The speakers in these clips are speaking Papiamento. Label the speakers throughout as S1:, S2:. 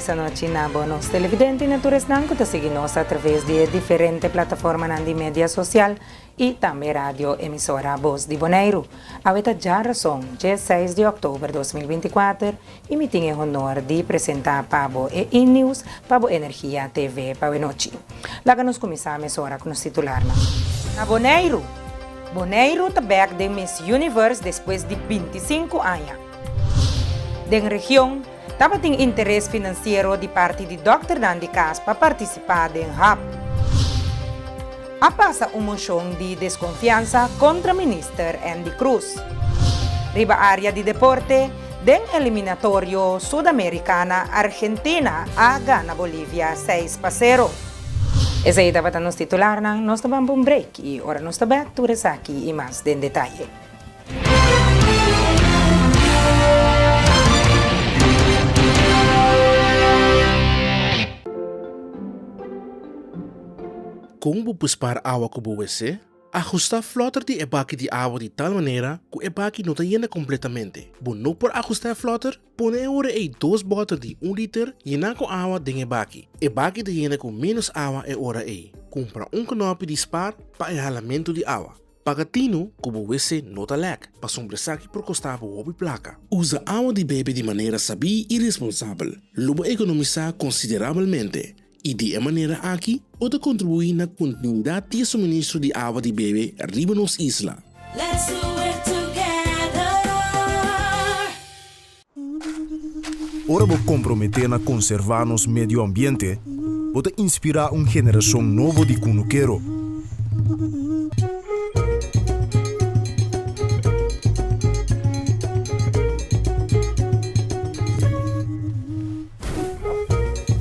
S1: felis anochi na bo nos televidente y na tur esnan cu ta sigui nos a traves di e diferente plataformanan di media social y tambe radio emisora Bos di Boneiru. Awe ta djarason, dje seis di october 2024 y mi tin e honor di presenta pa bo e E-News pa bo Energia TV pa awe nochi. Laga nos cuminsa mesora cu nos titularnan. Na Boneiru, Boneiru ta bek den Miss Universe despues di 25 aña. Den region, tabatin interes finansiero di parti di dòkternan di kas pa partisipá den hub. A pasa un moshon di deskonfiansa kontra minister Endy Croes. Riba área di deporte, den eliminatorio Sudamericana Argentina a gana Bolivia 6-0. Esei tabata nos titularnan, nos ta ban pa un break i ora nos ta bèk tur esaki i mas den detaye.
S2: Kon bo por spar awa ku bo wc? Ahustá flòter di e baki di awa di tal manera ku e baki no ta yena kompletamente. Bo no por ahustá e flòter? Pone e ora ei dos bòter di un liter yená ku awa den e baki. E baki ta yena ku ménos awa e ora ei. Kumpra un knòpi di spar pa e halamentu di awa. Paga tinu ku bo wc no ta lèk, pasobra esaki por kosta bo hopi plaka. Usa awa di bebe di manera sabí i responsabel. Lo bo ekonomisá konsiderabelmente i di e manera aki bo ta kontribuí na kontinuidat di e suministro di awa di bebe riba nos isla.
S3: Let's do it together.
S4: Ora bo komprometé na konservá nos medio ambiente, bo ta inspirá un generashon nobo di kunukero.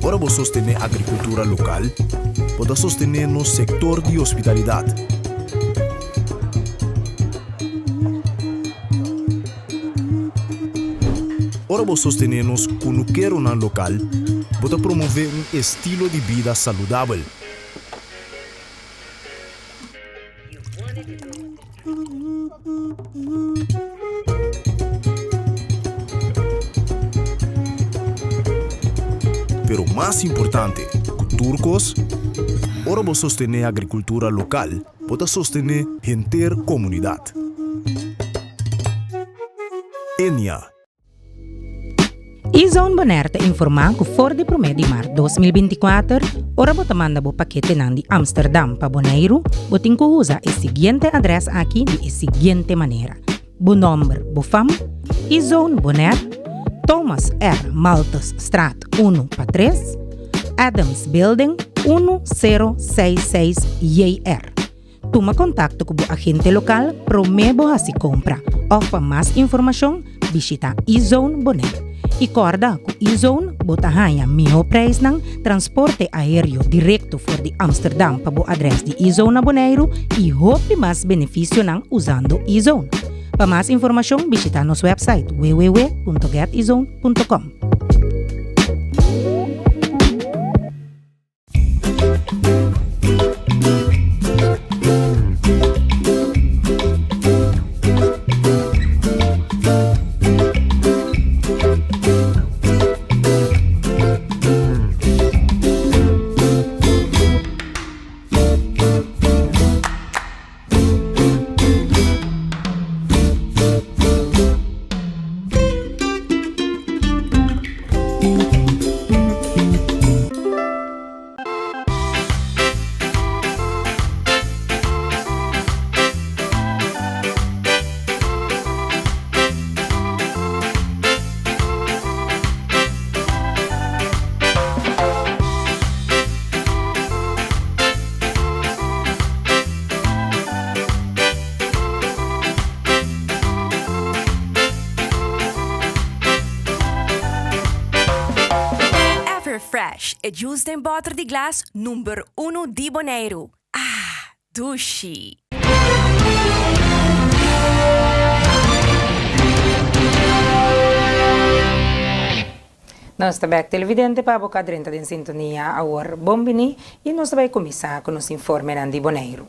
S4: Ora bo sostené agrikultura lokal, bo ta sostené nos sektor di hospitalidat. Ora bo sostené nos kunukeronan lokal, bo ta promové un estilo di bida saludabel. Pero mas importante ku tur kos, ora bo sostené agrikultura lokal, bo ta sostené henter komunidat. Enia.
S1: E-Zone Bonaire ta informá ku for di promé di mart 2024, ora bo ta manda bo paketenan di Amsterdam pa Boneiru, bo tin ku usa e siguiente adrès aki di e siguiente manera, bo nòmber, bo fam, E-Zone Bonaire, Thomas R. Malthusstraat unu pa tres, Adams Building, unu sero seis seis JR. Tuma kontakto ku bo agente lokal promé bo hasi kompra òf pa mas informashon bishita E-Zone Bonaire. I kòrda ku E-Zone bo ta haña mihó preisnan, transporte aéreo direkto for di Amsterdam pa bo adrès di E-Zone na Boneiru i hopi mas benefisionan usando E-Zone. Pa mas informashon bishita nos wèpsait www.getezone.com.
S5: Everfresh, e juice den bòter di glas number unu di Boneiru. Ah, dushi!
S1: Nos ta bek televidente pa bo ka drenta den sintonia awor. Bon bini i nos ta bai kuminsá ku nos informenan di Boneiru.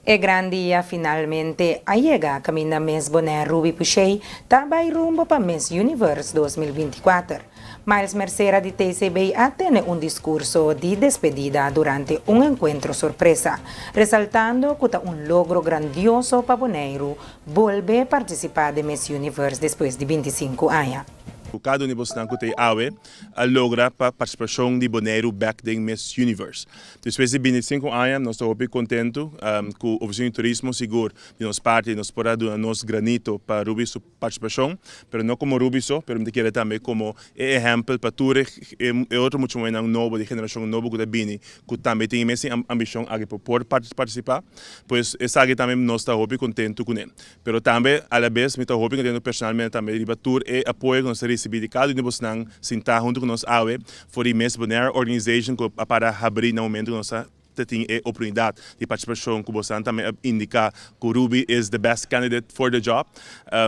S1: E gran dia finalmente a yega kaminda Miss Bonaire Ruby Pouchet ta bai rumbo pa Miss Universe 2024. Miles Mercera di TCB a tene un diskurso di despedida durante un enkuentro sorpresa, resaltando ku ta un logro grandioso pa Boneiru bolbe partisipá den Miss Universe despues di 25 aña.
S6: Ku kada un di bosnan ku ta ei awe a logra pa partisipashon di Boneiru bèk den Miss Universe. Despues di 25 aña nos ta hopi kontentu ku Ofisina di Turismo sigur di nos parti nos por a duna nos granito pa Ruby su partisipashon, pero no komo Ruby so, pero mi ta kere tambe komo e ehèmpel pa tur e otro mucha muhénan nobo di generashon nobo ku ta bini ku tambe tin e mesun ambishon aki pa por partisipá. Pues esaki tambe nos ta hopi kontentu kuné. Pero tambe a la bes mi ta hopi contento personalmente tambe riba tur e apoyo cu nos ta ricibi di cada un di bosnan sinta hunto cu nos awe for di Miss Bonaire Organization cu a para habri na momento cu nos ta tin e oportunidad di participacion cu bosnan tambe a indica cu Ruby is the best candidate for the job.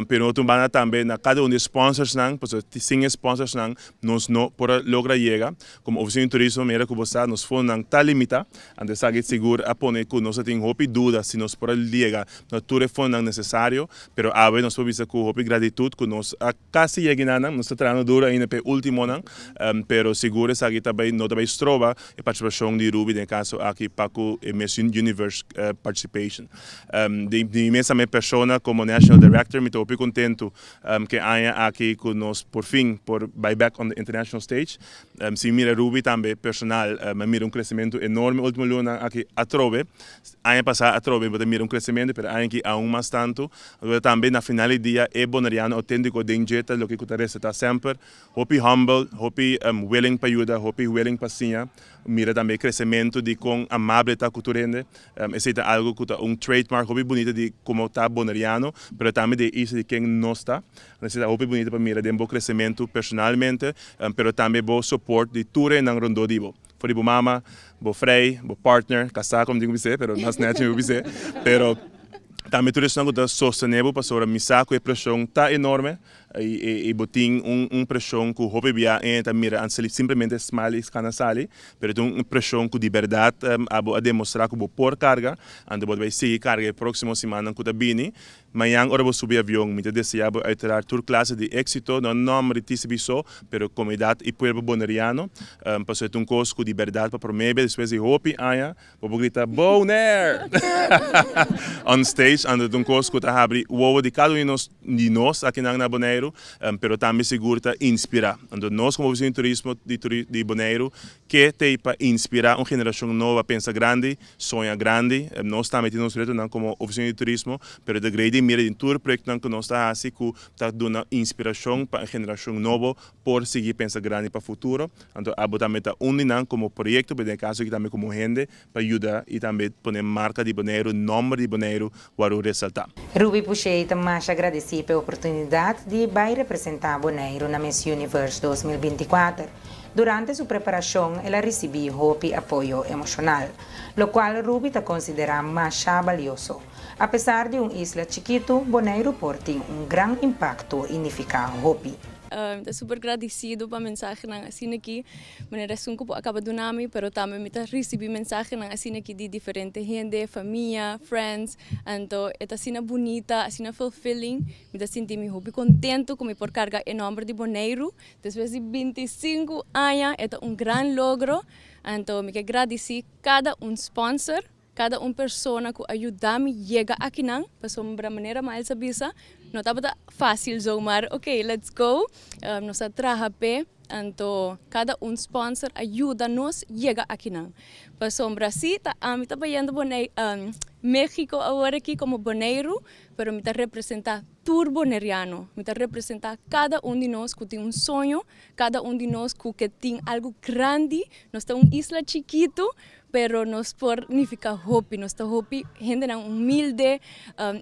S6: Pero otro banda tambe na cada un di e sponsorsnan pasobra sin e sponsorsnan nos no por a logra yega. Como Oficina di Turismo mira cu bo sa nos fondonan ta limita, anto esaki sigur a pone cu nos a tin hopi duda si nos por a yega na tur e fondonan necesario, pero awe nos por bisa cu hopi gratitud cu nos a casi yega enanan, nos ta trahando duro ainda pa e ultimonan, pero sigur esaki ta bay no ta bay stroba e participacion di Ruby den e caso aki pa cu e Miss Universe participation. Di mi mes tambe persona como National Director mi ta hopi contento cu e aña aki cu nos por fin por bay back on the international stage. Si mi mira Ruby tambe personal, mi a mira un crecemento enorme ultimo lunanan aki atrobe. Aña pasa atrobe mi bo ta mira un crecemento, pero aña aki aun mas tanto. Tambe na final di dia e Boneriano autentico den dje ta loke cu ta resalta semper. Hopi humble, hopi willing pa yuda, hopi willing pa siña. Mira tambe e crecemento di con amable ta cu tur hende. Esey ta algo cu ta un trademark hopi bunita di como ta Boneriano, pero tambe di e isla di ken nos ta. Esey ta hopi bunita pa mira den bo crecemento personalmente, pero tambe bo support di tur hendenan rondó di bo. For di bo mama, bo frei, bo partner, casá como tin cu bis'é, pero mas nechi mi por bis'é, pero tambe tur esnan cu ta sostene bo pasobra mi sa cu e presion ta enorme y bo tin un presion cu hopi bia hende ta mira simplemente smile y cana sali, pero ta un presion cu di berdad abo a demostra cu bo por carga, anto bo ta bay sigui carga e proximo simannan cu ta bini. Mañan ora bo subi avion, mi ta desea bo uiteraard tur klase di éksito, no nòmber di TCB so, pero komunidat i pueblo boneriano, pasobra e ta un kos ku di bèrdat pa promé bes despues di hopi aña bo por grita Bonaire! on stage, anto ta un kos ku ta habri wowo di kada un di nos di nos akinan na Boneiru, pero tambe sigur ta inspirá. Anto nos komo Ofisina di Turismo di Boneiru ke t'ei pa inspirá un generashon nobo pa pensa grandi, Soña grandi, nos tambe tin nos retonan komo Ofisina di Turismo, pero ta grei di mira den tur proyektonan ku nos ta hasi ku ta duna inspirashon pa e generashon nobo por sigui pensa grandi pa futuro. Anto abo tambe ta un di nan komo proyekto, pero den e kaso aki tambe komo hende pa yuda i tambe pone marka di Boneiru, nòmber di Boneiru wòrdu resaltá.
S1: Ruby Pouchet ta masha agradesí pa e oportunidat di bai representá Boneiru na Miss Universe 2024. Durante su preparashon el a risibí hopi apoyo emoshonal, lokual Ruby ta konsiderá masha balioso. Apesar di un isla chikitu, Boneiru por tin un gran impakto i nifiká hopi.
S7: Mi ta super gradisido pa mensahenan asina aki, manera esun ku bo a kaba duna mi, pero tambe mi ta risibí mensahenan asina aki di diferente hende, famia, friends, anto e ta asina bunita, asina fulfilling, mi ta sinti mi hopi kontentu ku mi por karga e nòmber di Boneiru. Despues di 25 aña e ta un gran logro, anto mi ke gradisí kada un sponsor, kada un persona ku a yuda mi yega akinan, pasobra manera Miles a bisa, no tabata fásil zomaar, ok, let's go, nos a traha p'e, anto kada un sponsor a yuda nos yega akinan. Pasobra si ta ami ta bayendo Bonei Mexico awor aki komo Boneiru, pero mi ta representá tur boneriano. Mi ta representá kada un di nos ku tin un soño, kada un di nos ku ke tin algu grandi. Nos ta un isla chikitu, pero nos por nifiká hopi. Nos ta hopi hendenan humilde,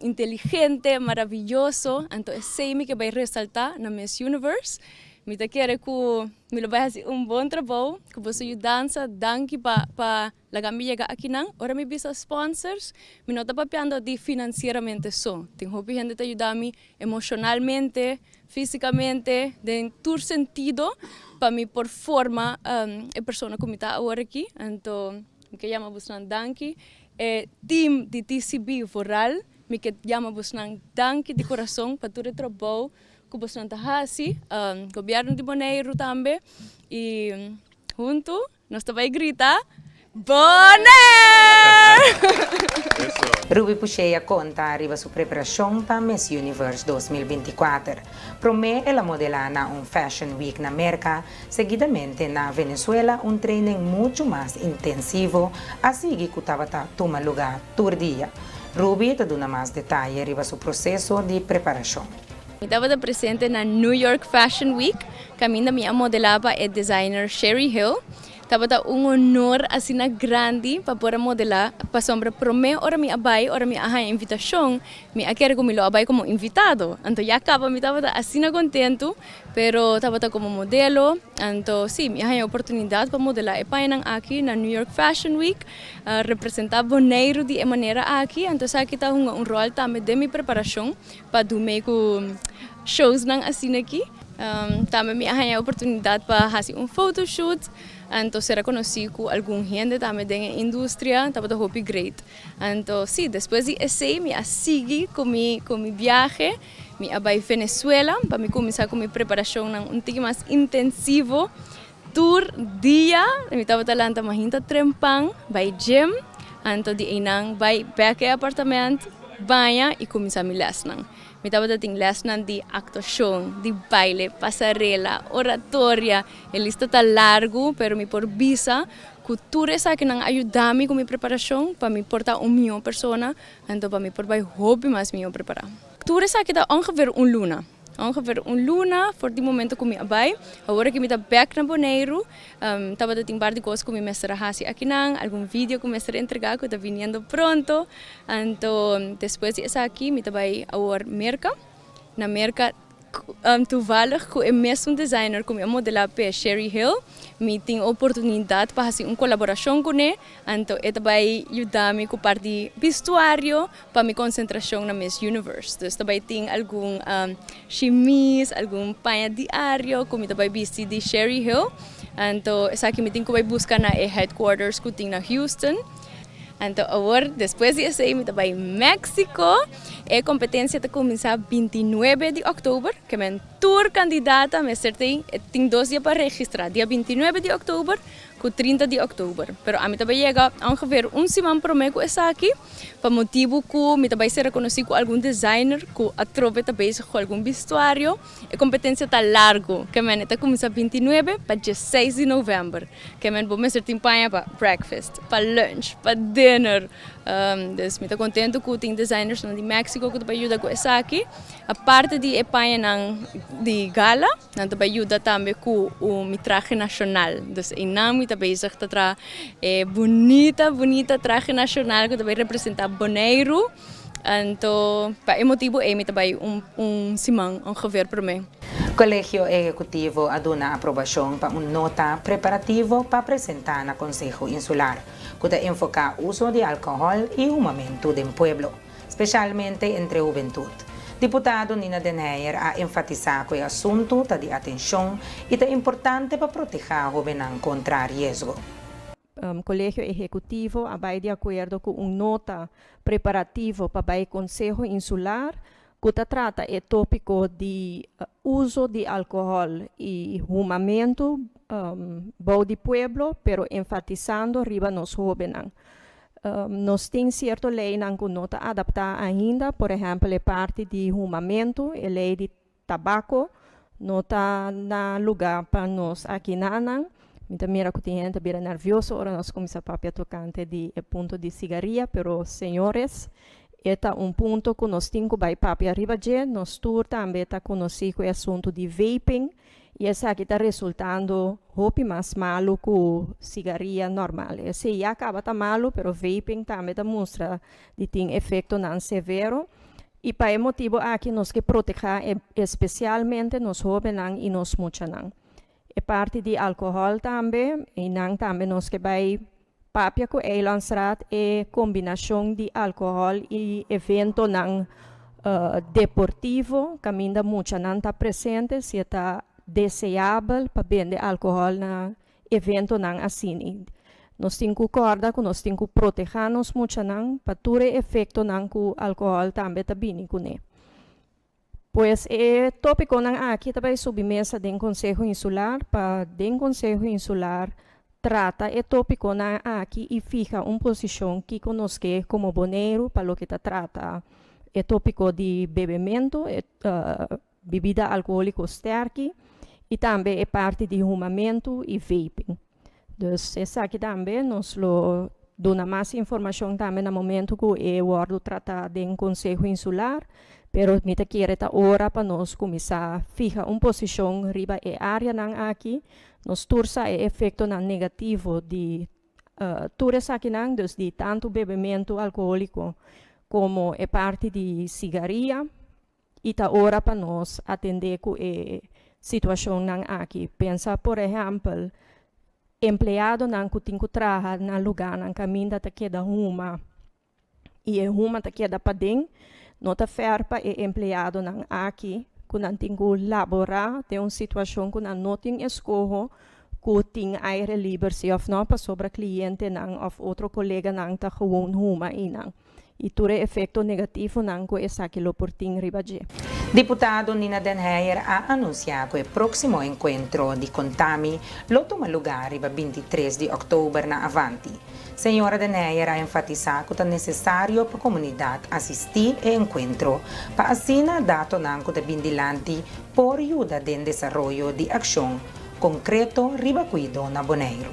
S7: inteligente, maraviyoso. Anto esei mi ke bai resaltá na Miss Universe. Mi ta kere ku mi lo bai hasi un bon trabou ku boso yudansa. Danki pa pa Laga mi yega akinan, ora mi bisa sponsors, mi no ta papiando di financieramente so. Tin hopi hende ta yuda mi emocionalmente, fisicamente, den tur sentido pa mi por forma e persona cu mi ta awor aki. Anto mi ke yama bosnan danki. E team di TCB vooral, mi ke yama bosnan danki di kurason pa tur e trabou ku bosnan ta hasi, gobièrnu di Boneiru tambe i huntu nos ta bai grita Bonaire!
S1: Ruby Pouchet a konta riba su preparashon pa Miss Universe 2024. Promé el a modelá na un Fashion Week na Merka, seguidamente na Venezuela un training muchu mas intensivo a sigui ku tabata tuma lugá tur dia. Ruby ta duna mas detaye riba su proseso di preparashon.
S7: Mi tabata presente na New York Fashion Week, kaminda mi a modelá pa e designer Sherry Hill. Tabata un honor asina grandi pa por a modelá, pasobra promé ora mi a bai, ora mi a haña invitashon, mi a kere ku mi lo a bai komo invitado. Anto ya kaba mi tabata asina kontentu, pero tabata komo modelo. Anto sí, mi a haña oportunidat pa modelá e pañanan aki na New York Fashion Week, representá Boneiru di e manera aki. Anto esaki ta hunga un ròl tambe den mi preparashon pa dum'é ku showsnan asina aki. Tambe mi a haña e oportunidat pa hasi un photoshoot, anto ser a konosí ku algun hende tambe den e industria, tabata hopi great. Anto sí, despues di esei mi a sigui ku mi ku mi biahe, mi a bai Venezuela pa mi kuminsá ku mi preparashonnan un tiki mas intensivo. Tur dia mi tabata lanta mahinta trempan bai gym, anto di einan bai bèk e apartament, baña i kuminsá mi lèsnan. Mi tabata tin lèsnan di aktuashon, di baile, pasarela, oratoria. E lista ta largu, pero mi por bisa ku tur esakinan a yuda mi ku mi preparashon pa mi por ta un mihó persona, anto pa mi por bai hopi mas mihó prepará. Tur esaki ta ongeveer un luna. Ongeveer un luna for di momento ku mi a bai. Awor ku mi ta bèk na Boneiru, tabata tin par di kos ku mi mester a hasi akinan, algun video ku mester entregá ku ta biniendo pronto. Anto despues di esaki mi ta bai awor Merka. Na Merka toevallig ku e mesun designer ku mi a modelá p'e, Sherry Hill, mi tin oportunidat pa hasi un kolaborashon kuné. Anto e ta bai yuda mi ku parti di bistuario pa mi konsentrashon na Miss Universe. Dus ta bai tin algun shimis, algun paña diario ku mi ta bai bisti di Sherry Hill. Anto esaki mi tin ku bai buska na e headquarters ku tin na Houston. Anto awor despues di esei mi ta bai Mexico. E competencia ta cuminsa 29 di october, ke men tur candidata mester tin tin 2 dia pa registra, dia 29 di october ku 30 di october. Pero ami ta bai yega ongeveer un siman prome ku esaki, pa motibu ku mi ta bai ser reconoci ku algun designer ku atrobe ta bezig ku algun bistuario. E competencia ta largo, ke men e ta cuminsa 29 pa 16 di november. Ke men bo mester tin paña pa breakfast, pa lunch, pa dinner. Dus mi ta contento cu tin designersnan di Mexico cu ta bay yuda cu esaki. Aparte di e pañanan di gala, nan ta bay yuda tambe cu mi trahe nacional. Dus einan mi ta bezig ta traha e bunita, bunita trahe nacional cu ta bay representa Boneiru. Anto pa e motibu ei mi ta bai un siman ongeveer promé.
S1: Kolegio Ehekutivo a duna aprobashon pa un nota preparativo pa presentá na Konseho Insular, ku ta enfoká uso di alkohòl i humamentu den pueblo, speshalmente entre hubentut. Diputado Nina den Heyer a enfatisá ku e asuntu ta di atenshon i ta importante pa protehá hóbennan kontra riesgo.
S8: Kolegio Ehekutivo a bai di akuerdo ku un nota preparativo pa bai Konseho Insular ku ta trata e tópiko di uso di alkohòl i humamentu bou di pueblo, pero enfatisando riba nos hóbennan. Nos tin sierto leinan ku no ta adaptá ainda, por ehèmpel e parti di humamentu, e lei di Tabako no ta na lugá pa nos aki nanan. Mi ta mira ku tin hende ta bira nervioso ora nos kuminsá papia tokante di e punto di sigaria, pero señores, e ta un punto ku nos tin ku bai papia riba dje. Nos tur tambe ta konosí ku e asuntu di vaping i esaki ta resultando hopi mas malu ku sigaria normal. Esei ya kaba ta malu, pero vaping tambe ta mustra di tin efektonan severo. I pa e motibu aki nos ke protehá espesialmente nos hóbennan i nos muchanan. E parti di alkohòl tambe, einan tambe nos ke bai papia ku Eilandsraad e kombinashon di alkohòl i eventonan deportivo kaminda muchanan ta presente si e ta deseabel pa bende alkohòl na eventonan asini. Nos tin ku kòrda ku nos tin ku protehá nos muchanan pa tur e efektonan ku alkohòl tambe ta bini kuné. Pues e tópikonan aki ta bai subi mesa den Konseho Insular pa den Konseho Insular trata e tópikonan aki i fiha un posishon kiko nos ke komo Boneiru pa loke ta trata e tópiko di bebementu, e bibida alkohóliko stèrki i tambe e parti di humamentu i vaping. Dus esaki tambe nos lo duna mas informashon tambe na momentu ku e wòrdu tratá den Konseho Insular, pero mi ta kere ta ora pa nos kuminsá fiha un posishon riba e áreanan aki. Nos tur sa e efektonan negativo di tur esakinan, dus di tantu bebementu alkohóliko komo e parti di sigaria. I ta ora pa nos atendé ku e situashonnan aki. Pensa por ehèmpel, empleadonan ku tin ku traha na lugánan kaminda ta keda huma i e huma ta keda paden, no ta fèr pa e empleadonan aki ku nan tin ku laborá den un situashon ku nan no tin eskoho ku tin aire liber si òf no pasobra klientenan òf otro koleganan ta gewoon huma einan. i tur e efekto negativonan ku esaki lo por tin riba dje.
S1: Diputado Nina Den Heyer a anunsiá ku e próksimo enkuentro di Kontami lo tuma lugá riba 23 di òktober na Avanti. Señora Den Heyer a enfatisá ku ta nesesario pa komunidat asistí e enkuentro pa asina datonan ku ta bin dilanti por yuda den desaroyo di akshon konkreto riba kuido na Boneiru.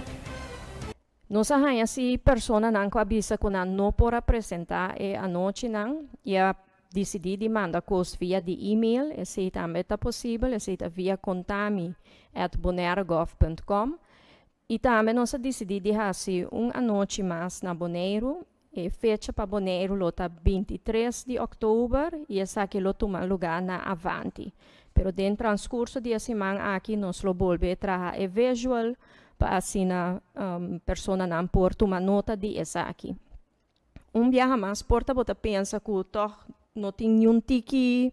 S8: Nos a haña si personanan ku a bisa ku nan no por a presentá e anochinan i a disidí di manda kos via di email, esei tambe ta posibel, esei ta via kontami@bonairegov.com. I tambe nos a disidí di hasi un anochi mas na Boneiru, e fecha pa Boneiru lo ta 23 di òktober i esaki lo tuma lugá na Avanti. Pero den transkurso di e siman aki nos lo bolbe traha e visual pa asina personanan por tuma nota di esaki. Un biaha mas por ta bo ta pensa ku tòg no tin niun tiki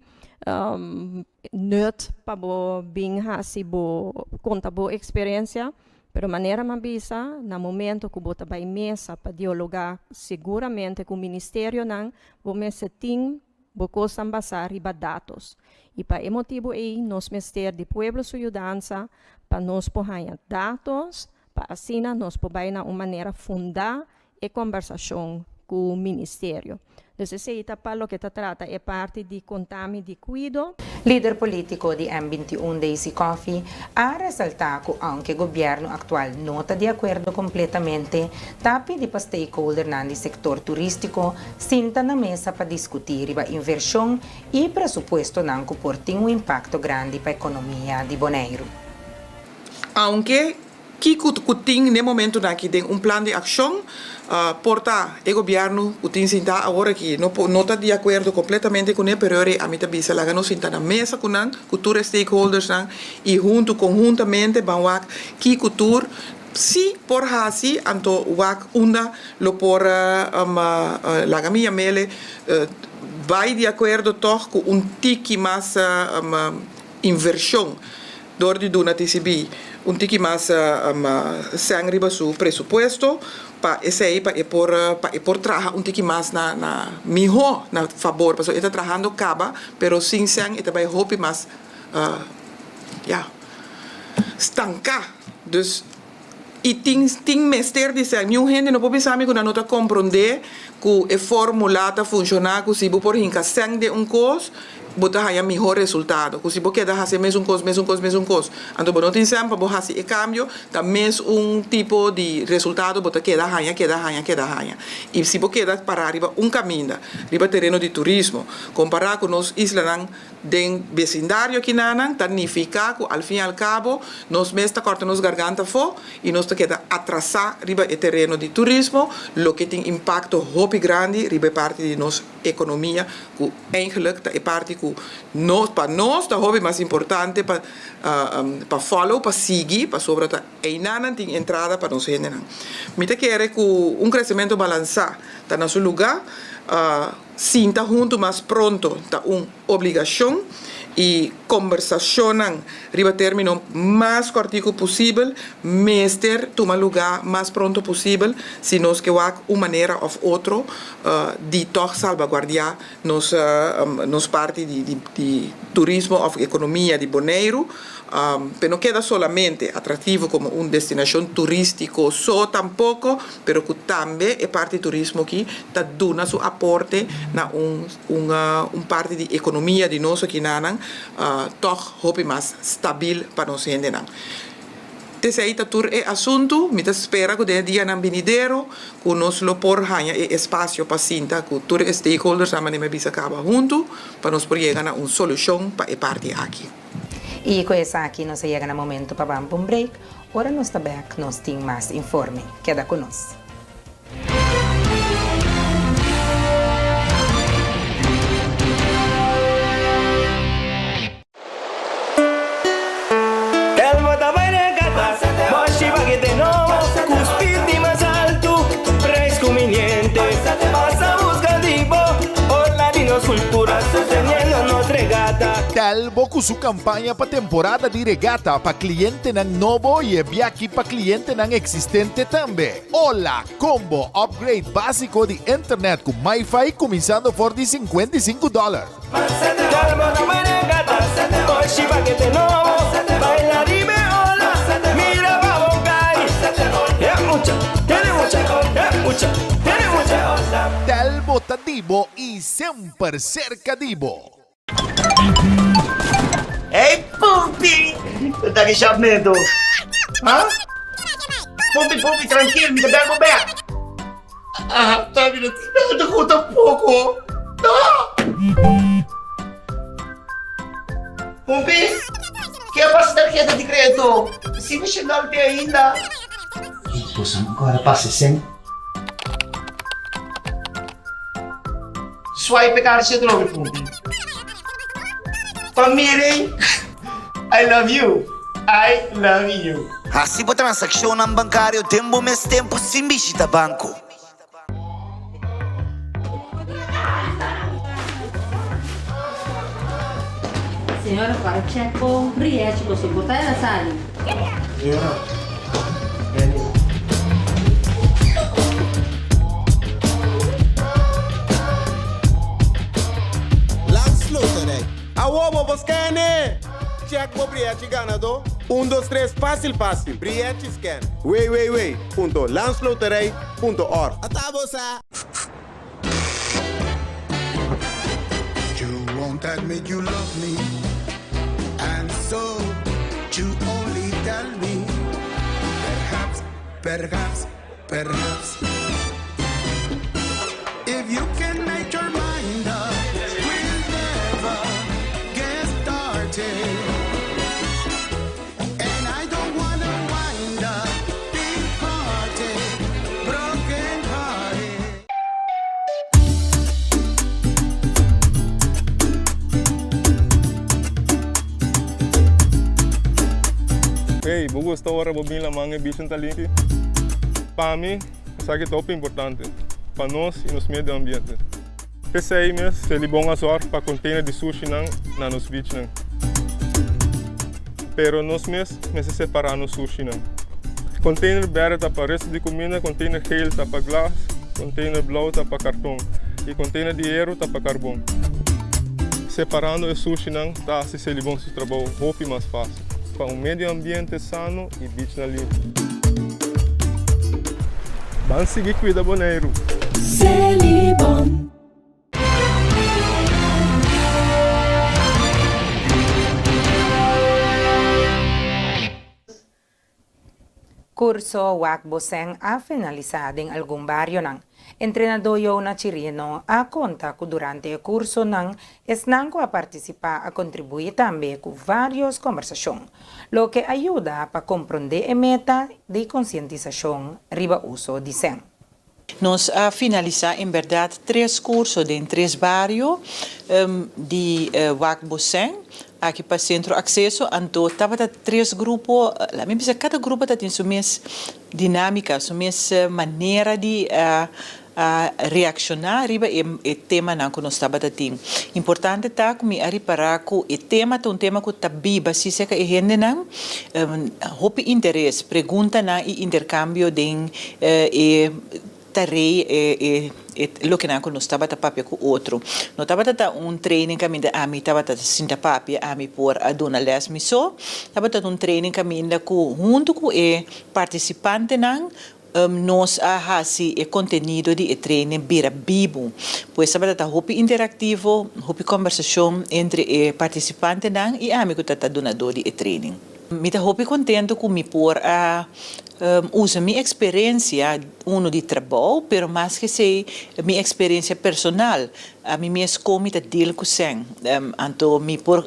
S8: nut pa bo bin hasi bo konta bo eksperensia, pero manera mi a bisa na momento ku bo ta bai mesa pa dialogá seguramente ku ministerionan bo mester tin Bo kosnan basá riba datos. I pa e motibu ei nos mester di pueblo su yudansa pa nos por haña datos pa asina nos por bai na un manera fundá e kombersashon ku ministerio. Dus esei ta pa loke ta trata e parti di kontami di kuido.
S1: Lider polítiko di M 21 Daisy Coffie a resaltá ku ounke gobièrnu aktual no ta di akuerdo kompletamente, ta pidi pa stakeholdernan di sektor turístiko sinta na mesa pa diskutí riba invershon i presupuestonan ku por tin un impakto grandi pa ekonomia di Boneiru.
S9: Aunke kiko ku tin n'e momentunan aki den un plan di akshon, por ta e gobièrnu ku tin sintá awor aki no por no ta di akuerdo kompletamente kuné, pero ora ami ta bisa laga nos sinta na mesa ku nan, ku tur e stakeholdersnan i huntu konhuntamente ban wak kiko tur si por hasi, anto wak unda lo por laga mi yam'ele bai di akuerdo tòg ku un tiki mas invershon. Dor di duna TCB un tiki mas sèn riba su presupuesto pa esei pa e por pa e por traha un tiki mas na na mihó na fabor pasobra e ta trahando kaba pero sin sèn e ta bai hopi mas ya stanká dus i tin tin mester di sèn niun hende no por bisa mi ku nan no ta komprondé ku e fórmula ta funshoná ku si bo por hinka sèn den un kos bo ta haña mihó resultado ku si bo keda hasi e mesun kos mesun kos mesun kos anto bo no tin sèn pa bo hasi e kambio ta mes un tipo di resultado bo ta keda haña keda haña keda haña i si bo keda pará riba un kaminda riba tereno di turismo kompará ku nos islanan Den besindario kinanan ta nifiká ku al fin i al kabo nos mes ta kòrta nos garganta afó i nos ta keda atrasá riba e tereno di turismo, loke tin impakto hopi grandi riba e parti di nos ekonomia ku eigenlik ta e parti ku nos pa nos ta hopi mas importante pa pa follow, pa sigui, pasobra ta einanan tin entrada pa nos hendenan. Mi ta kere ku un kresementu balansá ta na su lugá. Sinta huntu mas pronto ta un obligashon. I kombersashonnan riba término mas kòrtiku posibel mester tuma lugá mas pronto posibel si nos ke wak un manera òf otro di tòg salbaguardiá nos nos parti di di turismo òf ekonomia di Boneiru. Pe no keda solamente atraktivo komo un destinashon turístiko so tampoko, pero ku tambe e parti turismo aki ta duna su aporte na un un parti di ekonomia di nos akinanan tòg hopi mas stabil pa nos hendenan. T'esei ta tur e asuntu. Mi ta spera ku den e dianan binidero ku nos lo por haña e espasio pa sinta ku tur e stakeholders nan manera mi a bisa kaba huntu pa nos por yega na un solushon pa e parti aki.
S1: I ku esaki nos a yega na momento pa ban pa un break. Ora nos ta bèk nos tin mas informe. Keda ku nos.
S10: Elmo ta bai regata, Moshi pakete nobo, ku speed di mas altu, prijs kuminiente. Pasa buska di bo, ola di nos kultura, sosteniendo nos regata.
S11: Telbo ku su kampaña pa temporada di regata pa klientenan nobo i e biaki pa klientenan eksistente tambe. Ola Combo Upgrade básiko di internet ku MiFi kuminsando for di 55 dòler. Telbo ta di bo i semper serka di bo.
S12: Hey Pumpi! Con ta ki shapmento? Ha? Pumpi, Pumpi, trankil, mi ta bel bo bek. Ah, ta mi no tin nada ku tampoco. No! Pumpi, ke a pasa tarjeta di kredito? Si mi shendal te ainda. Boso no kore pasa sen. Swipe e karchi atrobe Pumpi. Pa miren I love you, I love you.
S13: Hasi bo transakshonnan bankario den bo mes tempu sin bishita banko.
S14: Señora para check bo rièchi bo so por ta ela sali.
S2: Señora, Benny.
S15: Landsloterij. Awo bo por scan-e! Check bo brièchi ganadó. Un dos tres fásil fásil. Brièchi scan. www.landsloterij.org. Ata bo sa!
S16: You won't admit you love me And so you only tell me Perhaps, perhaps, perhaps If you can make your mind up We'll never get started And I don't wanna wind up Departed, broken hearted
S17: Hey, bo gusta ora bo bin laman e bichin ta limpi? Pa mi, esaki ta hopi importante pa nos y nos medio ambiente. P'esei mes Selibon a zòrg pa container di sushinan na nos beachnan. Pero nos mes mester separá nos sushinan. Container berde ta pa resto di cuminda, container geel ta pa glas, container blou ta pa carton y container di heru ta pa carbon. Separando e sushinan ta haci Selibon su trabou hopi mas fácil pa un medio ambiente sano y beachnan limpi. Ban sigui cuida Boneiru!
S3: Selibon.
S1: Kurso Wak Bo Sèn a finalisá den algun barionan. Entrenadó Yona Chirino a konta ku durante e kursonan esnan ku a partisipá a kontribuí tambe ku vários kombersashon, loke a yuda pa komprondé e meta di konsientisashon riba uso di sèn.
S18: Nos a finalisá en bèrdat tres kurso den tres bario di Wak Bosèn, aki pa Sentro Akseso. Anto tabata tres grupo, laat mi bisa kada grupo ta tin su mes dinámika, su mes manera di. a reakshoná riba e e temanan ku nos tabata tin. Importante ta ku mi a ripará ku e tema ta un tema ku ta biba si serka e hendenan, hopi interes, preguntanan i interkambio den e tarei e e e lokenan ku nos tabata papia ku otro. No tabata ta un training kaminda ami tabata sinta papia, ami por a duna lès mi so, tabata ta un training kaminda ku huntu ku e partisipantenan Nos a hasi e kontenido di e training bira bibu. Pues tabata ta hopi interaktivo, hopi kòmbersashon entre e partisipantenan i ami ku ta ta dunadó di e training. Mi ta hopi kontentu ku mi por a usa mi eksperensia, unu di trabou, pero mas ke esei mi eksperensia personal. Ami mes kon mi ta deal ku sèn. Anto mi por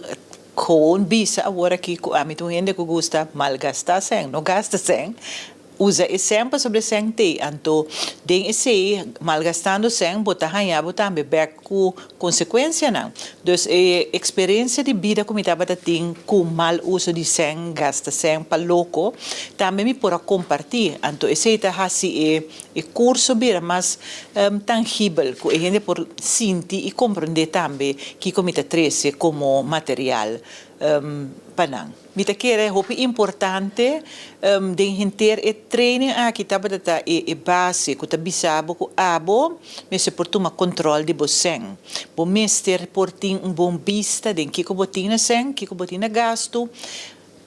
S18: gewoon bisa awor aki ku ami ta un hende ku gusta malgastá sèn, no gasta sèn. Usa e sèn pasobra e sèn t'ei, anto den esei malgastando sèn bo ta haña bo tambe bèk ku konsekuensianan. Dus e eksperensia di bida ku mi tabata tin ku mal uso di sèn, gasta sèn pa loko, tambe mi por a kompartí. Anto esei ta hasi e e kurso bira mas tangibel ku e hende por sinti i komprondé tambe kiko mi ta trese komo material pa nan. Mi ta kere hopi importante den henter e training aki tabata ta e e base ku ta bisa bo ku abo mester por tuma control di bo sèn. Bo mester por tin un bon bista den kiko bo tin na sèn, kiko bo tin na gastu.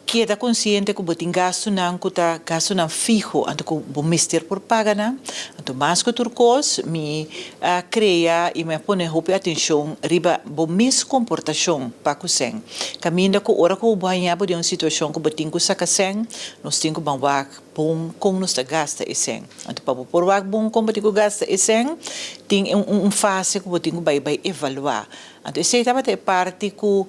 S18: Keda konsiente ku bo tin gastunan ku ta gastunan fiho anto ku bo mester por paga nan. Anto mas ku tur kos mi a krea i mi a pone hopi atenshon riba bo mes komportashon pa ku sèn. Kaminda ku ora ku bo haña bo den un situashon ku bo tin ku saka sèn, nos tin ku ban wak bon kon nos ta gasta e sèn. Anto pa bo por wak bon kon bo tin ku gasta e sèn, tin un fase ku bo tin ku bai bai evaluá. Anto esei tabata e parti ku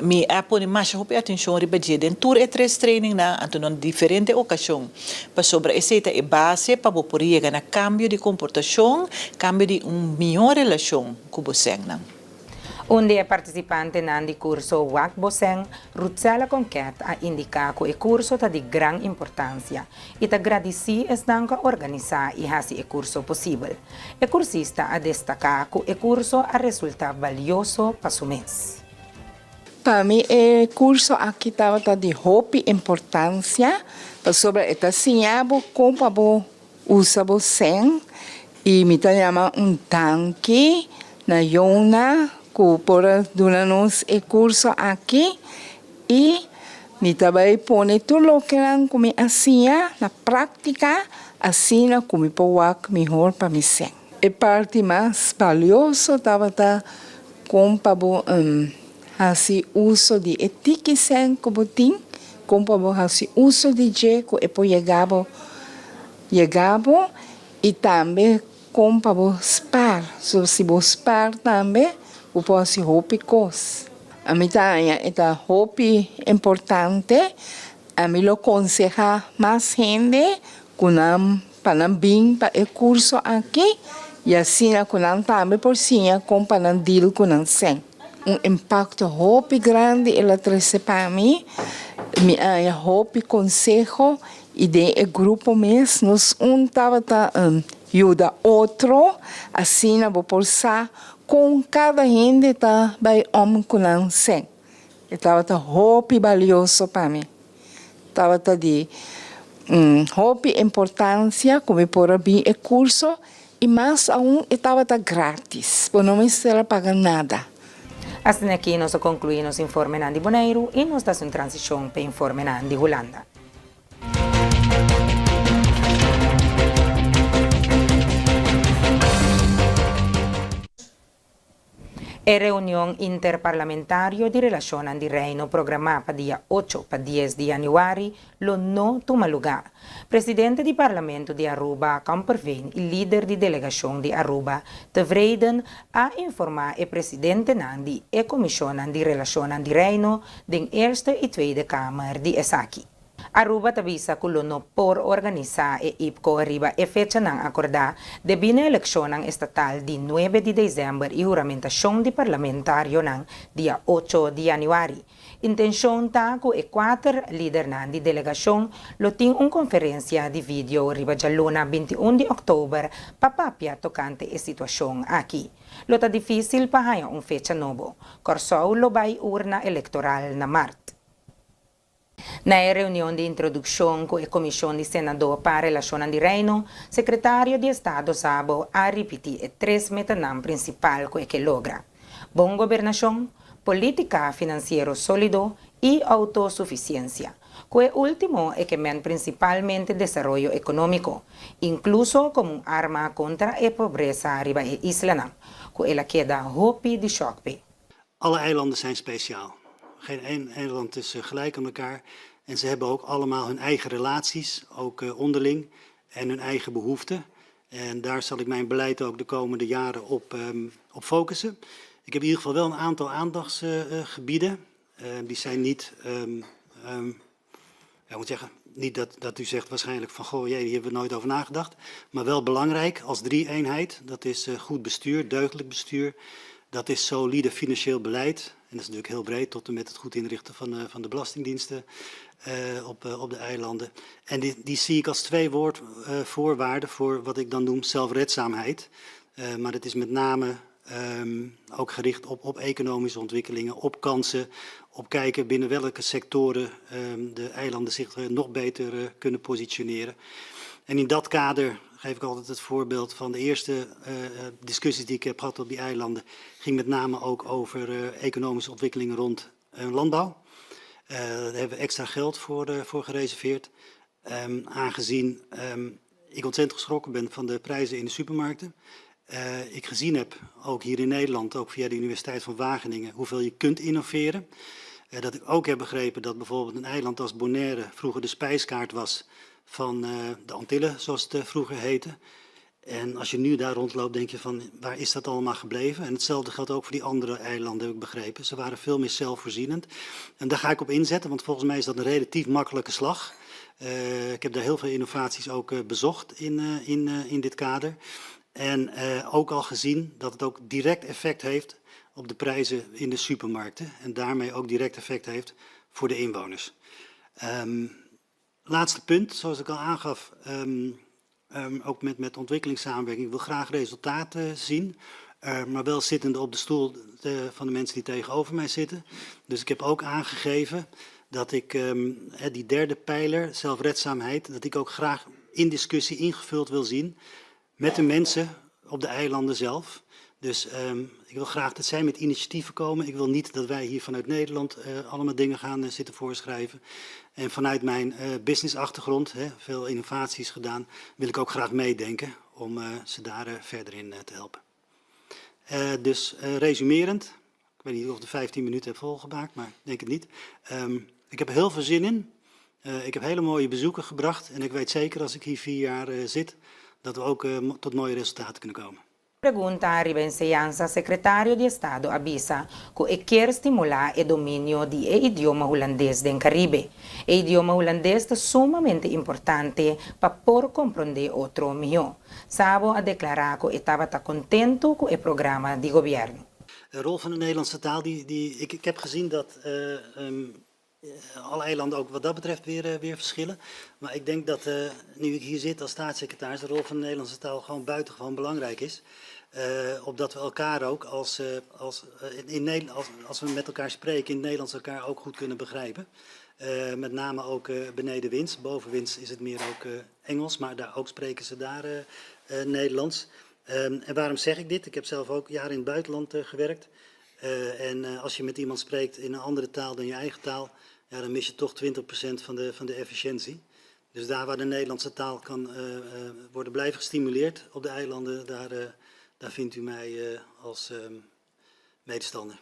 S18: mi a pone masha hopi atenshon riba dje den tur e tres trainingnan, anto na diferente okashon, pasobra esei ta e base pa bo por yega na kambio di komportashon, kambio di un mihó relashon ku bo sènnan.
S1: Un di e partisipantenan di kurso Wak Bo Sèn, Ruthzella Conquet a indiká ku e kurso ta di gran importansia i ta gradisí esnan ku a organisá i hasi e kurso posibel. E kursista a destaká ku e kurso a resultá balioso pa su mes.
S19: Pa mi e kurso aki tabata di hopi importansia pasobra e ta siña bo kon pa bo usa bo sèn i mi ta yama un danki na Yona ku por a duna nos e kurso aki i mi ta bai pone tur lokenan ku mi a siña na práktika asina ku mi por wak mihor pa mi sèn. E parti mas balioso tabata kon pa bo hasi uso di e tiki sèn ku bo tin, kon pa bo hasi uso di dje ku e por yega bo yega bo i tambe kon pa bo spar. So si bo spar tambe bo por hasi hopi kos. Ami ta haña e ta hopi importante. Ami lo konsehá mas hende ku nan pa nan bin pa e kurso aki i asina ku nan tambe por siña kon pa nan deal ku nan sèn. Un impakto hopi grandi el a trese pa mi. Mi a haña hopi konseho i den e grupo mes nos un tabata yuda otro asina bo por sa Kon kada hende ta bai om ku nan sèn. E tabata hopi balioso pa mi. Tabata di hopi importansia ku mi por a bin e kurso i mas aun e tabata gratis. Bo no mester a paga nada.
S1: Asina aki nos a konkluí nos informenan di Boneiru i nos ta hasi un transishon pa e informenan di Hulanda. E reunion interparlamentario di Relashonnan di Reino programá pa dia ocho pa dies di yanüari lo no tuma lugá. Presidente di Parlamento di Aruba, Kamperveen i lider di delegashon di Aruba, Tevreden, a informá e presidentenan di e komishonnan di Relashonnan di Reino den Eerste i Tweede Kamer di esaki. Aruba ta bisa ku lo no por organisá e IPCO riba e fechanan akordá debí na elekshonnan estatal di nuebe di desèmber i huramentashon di parlamentarionan dia ocho di yanüari. Intenshon ta ku e kuater lidernan di delegashon lo tin un konferensia di video riba djaluna 21 di òktober pa papia tokante e situashon aki. Lo ta difísil pa haña un fecha nobo. Kòrsou lo bai urna elektoral na mart. Na e reunion di introdukshon ku e Komishon di Senadó pa Relashonnan di Reino, Sekretario di Estado Szabo a ripití e tres metanan prinsipal ku e ke logra, bon gobernashon, polítika finansiero sólido i outosufisiensia. Ku e último e ke men prinsipalmente desaroyo ekonómiko, inkluso komo un arma kontra e pobresa riba e islanan, ku el a keda hopi di shòk p'e.
S20: Alle eilanden zijn speciaal. Geen één eiland is eh, gelijk aan elkaar. En ze hebben ook allemaal hun eigen relaties, ook eh, onderling, en hun eigen behoeften. En daar zal ik mijn beleid ook de komende jaren op, um, op focussen. Ik heb in ieder geval wel een aantal aandachtsgebieden. Uh, die zijn niet, um, um, ja, ik moet zeggen, niet dat, dat u zegt waarschijnlijk van goh, jee, hier hebben we nooit over nagedacht. Maar wel belangrijk als drie-eenheid. Dat is uh, goed bestuur, deugdelijk bestuur. Dat is solide financieel beleid. En dat is natuurlijk heel breed, tot en met het goed inrichten van, uh, van de belastingdiensten uh, op, uh, op de eilanden. En die, die zie ik als twee woord, uh, voorwaarden voor wat ik dan noem zelfredzaamheid. Uh, maar het is met name um, ook gericht op, op economische ontwikkelingen, op kansen, op kijken binnen welke sectoren um, de eilanden zich uh, nog beter uh, kunnen positioneren. En in dat kader geef ik altijd het voorbeeld van de eerste uh, discussies die ik heb gehad op die eilanden. Ging met name ook over uh, economische ontwikkelingen rond uh, landbouw. Uh, daar hebben we extra geld voor, uh, voor gereserveerd. Um, aangezien um, ik ontzettend geschrokken ben van de prijzen in de supermarkten. Uh, ik gezien heb, ook hier in Nederland, ook via de Universiteit van Wageningen, hoeveel je kunt innoveren. Uh, dat ik ook heb begrepen dat bijvoorbeeld een eiland als Bonaire vroeger de spijskaart was van uh, de Antillen, zoals het vroeger heette. En als je nu daar rondloopt, denk je van waar is dat allemaal gebleven? En hetzelfde geldt ook voor die andere eilanden, heb ik begrepen. Ze waren veel meer zelfvoorzienend. En daar ga ik op inzetten, want volgens mij is dat een relatief makkelijke slag. Uh, ik heb daar heel veel innovaties ook uh, bezocht in, uh, in, in dit kader. En ook al gezien dat het ook direct effect heeft op de prijzen in de supermarkten. En daarmee ook direct effect heeft voor de inwoners. Um, laatste punt, zoals ik al aangaf, um, um, ook met, met ontwikkelingssamenwerking. Ik wil graag resultaten zien, uh, maar wel zittende op de stoel de, van de mensen die tegenover mij zitten. Dus ik heb ook aangegeven dat ik um, die derde pijler, zelfredzaamheid, dat ik ook graag in discussie ingevuld wil zien met de mensen op de eilanden zelf. Dus um, ik wil graag dat zij met initiatieven komen. Ik wil niet dat wij hier vanuit Nederland uh, allemaal dingen gaan uh, zitten voorschrijven. En vanuit mijn uh, businessachtergrond, hè, veel innovaties gedaan, wil ik ook graag meedenken om uh, ze daar uh, verder in uh, te helpen. Uh, dus uh, resumerend, ik weet niet of ik de 15 minuten heb volgemaakt, maar ik denk het niet. Um, ik heb er heel veel zin in. Uh, ik heb hele mooie bezoeken gebracht en ik weet zeker als ik hier vier jaar uh, zit, dat we ook uh, tot mooie resultaten kunnen komen.
S1: Pregunta riba enseñansa Sekretario di Estado a bisa ku e kier stimulá e dominio di e idioma hulandes den Karibe. E idioma hulandes ta sumamente importante pa por komprondé otro mihó. Szabo a deklará ku e tabata kontentu ku e programa di gobièrnu.
S20: De rol van de Nederlandse taal, die, die, ik, ik heb gezien dat uh, um, alle eilanden ook wat dat betreft weer, uh, weer verschillen. Maar ik denk dat uh, nu ik hier zit als staatssecretaris, de rol van de Nederlandse taal gewoon buitengewoon belangrijk is. Uh, opdat we elkaar ook als, uh, als, uh, in Nederland, als, als we met elkaar spreken in het Nederlands elkaar ook goed kunnen begrijpen. Uh, met name ook uh, benedenwinds. Bovenwinds is het meer ook uh, Engels, maar daar ook spreken ze daar uh, uh, Nederlands. Um, en waarom zeg ik dit? Ik heb zelf ook jaren in het buitenland uh, gewerkt. Uh, en uh, als je met iemand spreekt in een andere taal dan je eigen taal, ja, dan mis je toch 20% van de, van de efficiëntie. Dus daar waar de Nederlandse taal kan uh, uh, worden blijven gestimuleerd op de eilanden, daar, uh, daar vindt u mij uh, als uh, medestander.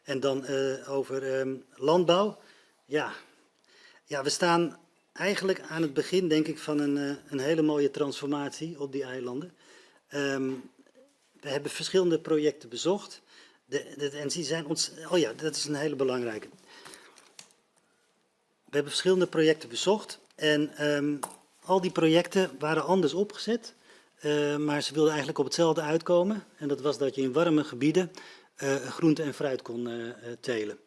S20: En dan uh, over um, landbouw. Ja. ja, we staan eigenlijk aan het begin, denk ik, van een, uh, een hele mooie transformatie op die eilanden. Um, we hebben verschillende projecten bezocht. De, de, en die zijn ons, oh ja, dat is een hele belangrijke. We hebben verschillende projecten bezocht en um, al die projecten waren anders opgezet, uh, maar ze wilden eigenlijk op hetzelfde uitkomen. En dat was dat je in warme gebieden uh, groente en fruit kon uh, telen.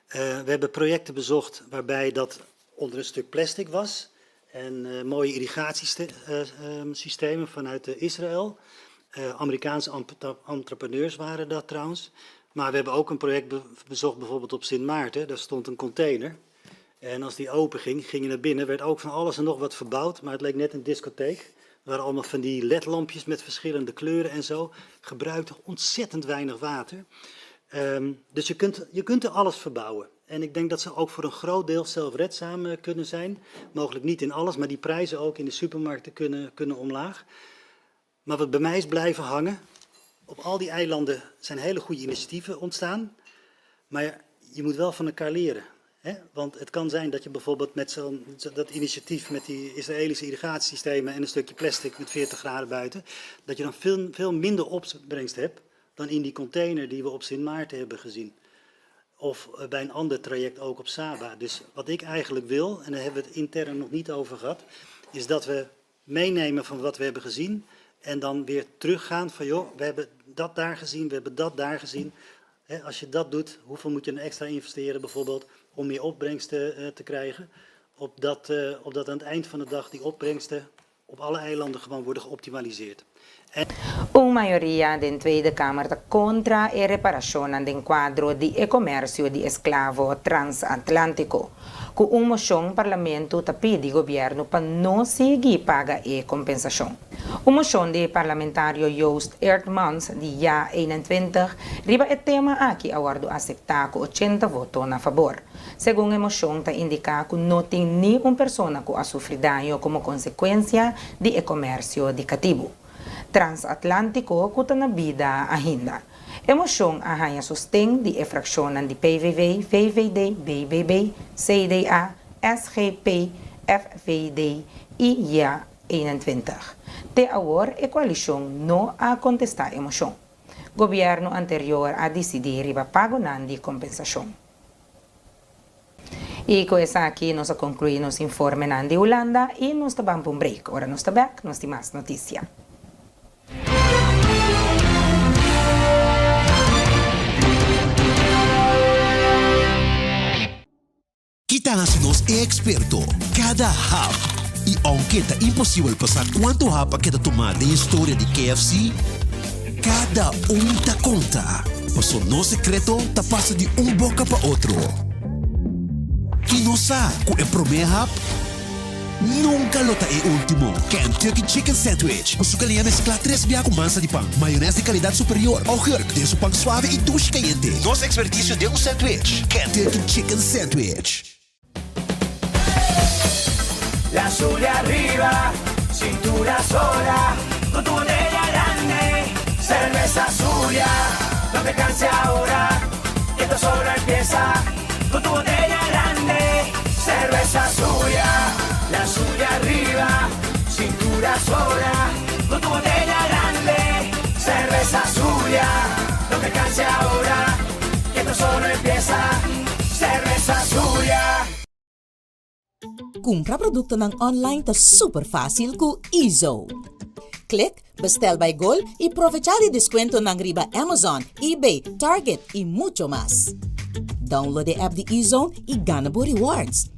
S20: we hebben projecten bezocht waarbij dat onder een stuk plastic was. En uh, mooie irrigatiesystemen vanuit Israël. Amerikaanse entrepreneurs waren dat trouwens. Maar we hebben ook een project bezocht bijvoorbeeld op Sint Maarten. Daar stond een container. En als die open ging, ging je naar binnen, werd ook van alles en nog wat verbouwd. Maar het leek net een discotheek. Er waren allemaal van die ledlampjes met verschillende kleuren en zo. Gebruikte ontzettend weinig water. Um, dus je kunt, je kunt er alles verbouwen. En ik denk dat ze ook voor een groot deel zelfredzaam eh, kunnen zijn. Mogelijk niet in alles, maar die prijzen ook in de supermarkten kunnen, kunnen omlaag. Maar wat bij mij is blijven hangen, op al die eilanden zijn hele goede initiatieven ontstaan. Maar je moet wel van elkaar leren. Hè? Want het kan zijn dat je bijvoorbeeld met zo'n dat initiatief met die Israëlische irrigatiesystemen en een stukje plastic met 40 graden buiten, dat je dan veel, veel minder opbrengst hebt dan in die container die we op Sint Maarten hebben gezien. Of eh, bij een ander traject ook op Saba. Dus wat ik eigenlijk wil, en daar hebben we het intern nog niet over gehad, is dat we meenemen van wat we hebben gezien en dan weer teruggaan van joh, we hebben dat daar gezien, we hebben dat daar gezien. Als je dat doet, hoeveel moet je dan extra investeren bijvoorbeeld om meer opbrengsten eh, te krijgen? Opdat, eh, opdat aan het eind van de dag die opbrengsten op alle eilanden gewoon worden geoptimaliseerd. En...
S1: Un mayoria den Tweede Kamer ta kontra e reparashonnan den kuadro di e komersio di esklavo transatlántiko. Ku un moshon parlamento ta pidi gobièrnu pa no sigui paga e kompensashon. Un moshon di parlamentario Joost Eerdmans di ja 21 riba e tema aki a wòrdu aseptá ku ochenta voto na fabor. Segun e moshon ta indiká ku no tin ni un persona ku a sufri daño komo konsekuensia di e komersio di katibu transatlántiko ku ta na bida ainda. E moshon a haña sosten di e frakshonnan di PVV, VVD, BBB, CDA, SGP, FVD i ja 21. Te awor e koalishon no a kontestá e moshon. Gobièrnu anterior a disidí riba pagonan di kompensashon. I ku esaki nos a konkluí nos informenan di Hulanda i nos ta ban pa un break. Ora nos ta bèk nos tin mas notisia.
S21: Ki ta hasi nos e eksperto? Kada hap! I ounke ta imposibel pa sa kuantu hap a keda tumá den historia di KFC, kada un ta konta, paso nos sekreto ta pasa di un boka pa otro. I nos sa ku e promé hap nunka lo ta e último. Kentucky Chicken Sandwich ku su kaliña mesklá tres bia ku mansa di pan, mayonès di kalidat superior, augurk den su pan suave i dushi kayente. Nos ekspertisio den un sandwich, Kentucky Chicken Sandwich.
S10: La Zulia arriba, cintura sola, con tu botella grande, cerveza Zulia, no te canses ahora, que esto solo empieza, con tu botella grande, cerveza Zulia, la Zulia arriba, cintura sola, con tu botella grande, cerveza Zulia, no te canses ahora, que esto solo empieza, cerveza Zulia.
S22: Kumpra produktonan online ta super fásil ku eZone. Klik Bestel by Gol i provechá di deskuentonan riba Amazon, eBay, Target i mucho mas. Download e app di eZone i gana bo rewards.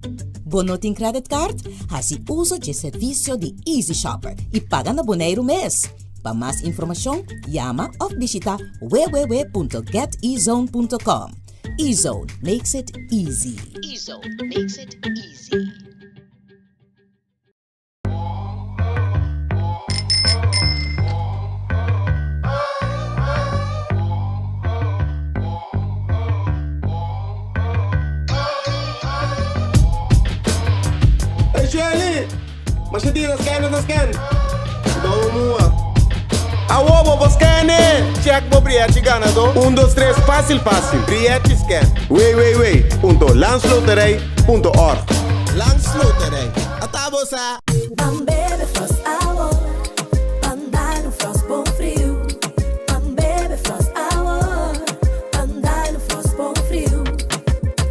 S22: Bo no tin credit card? Hasi uso dje servisio di Easy Shopper i paga na Boneiru mes. Pa mas informashon, yama òf bishitá www.getezone.com. eZone makes it easy.
S23: eZone makes it easy.
S15: Hey Shelly, masha dia ta scan ta scan. Don mua. Awo bo bo scan e! Check bo brièchi ganadó. Un dos tres fásil fásil. Brièchi scan. www.landsloterij.org Landsloterij. Ata bo sa!
S3: Ban bebe Frost awor, ban dal un Frost bon friu. Ban bebe Frost awor, ban dal un Frost bon friu.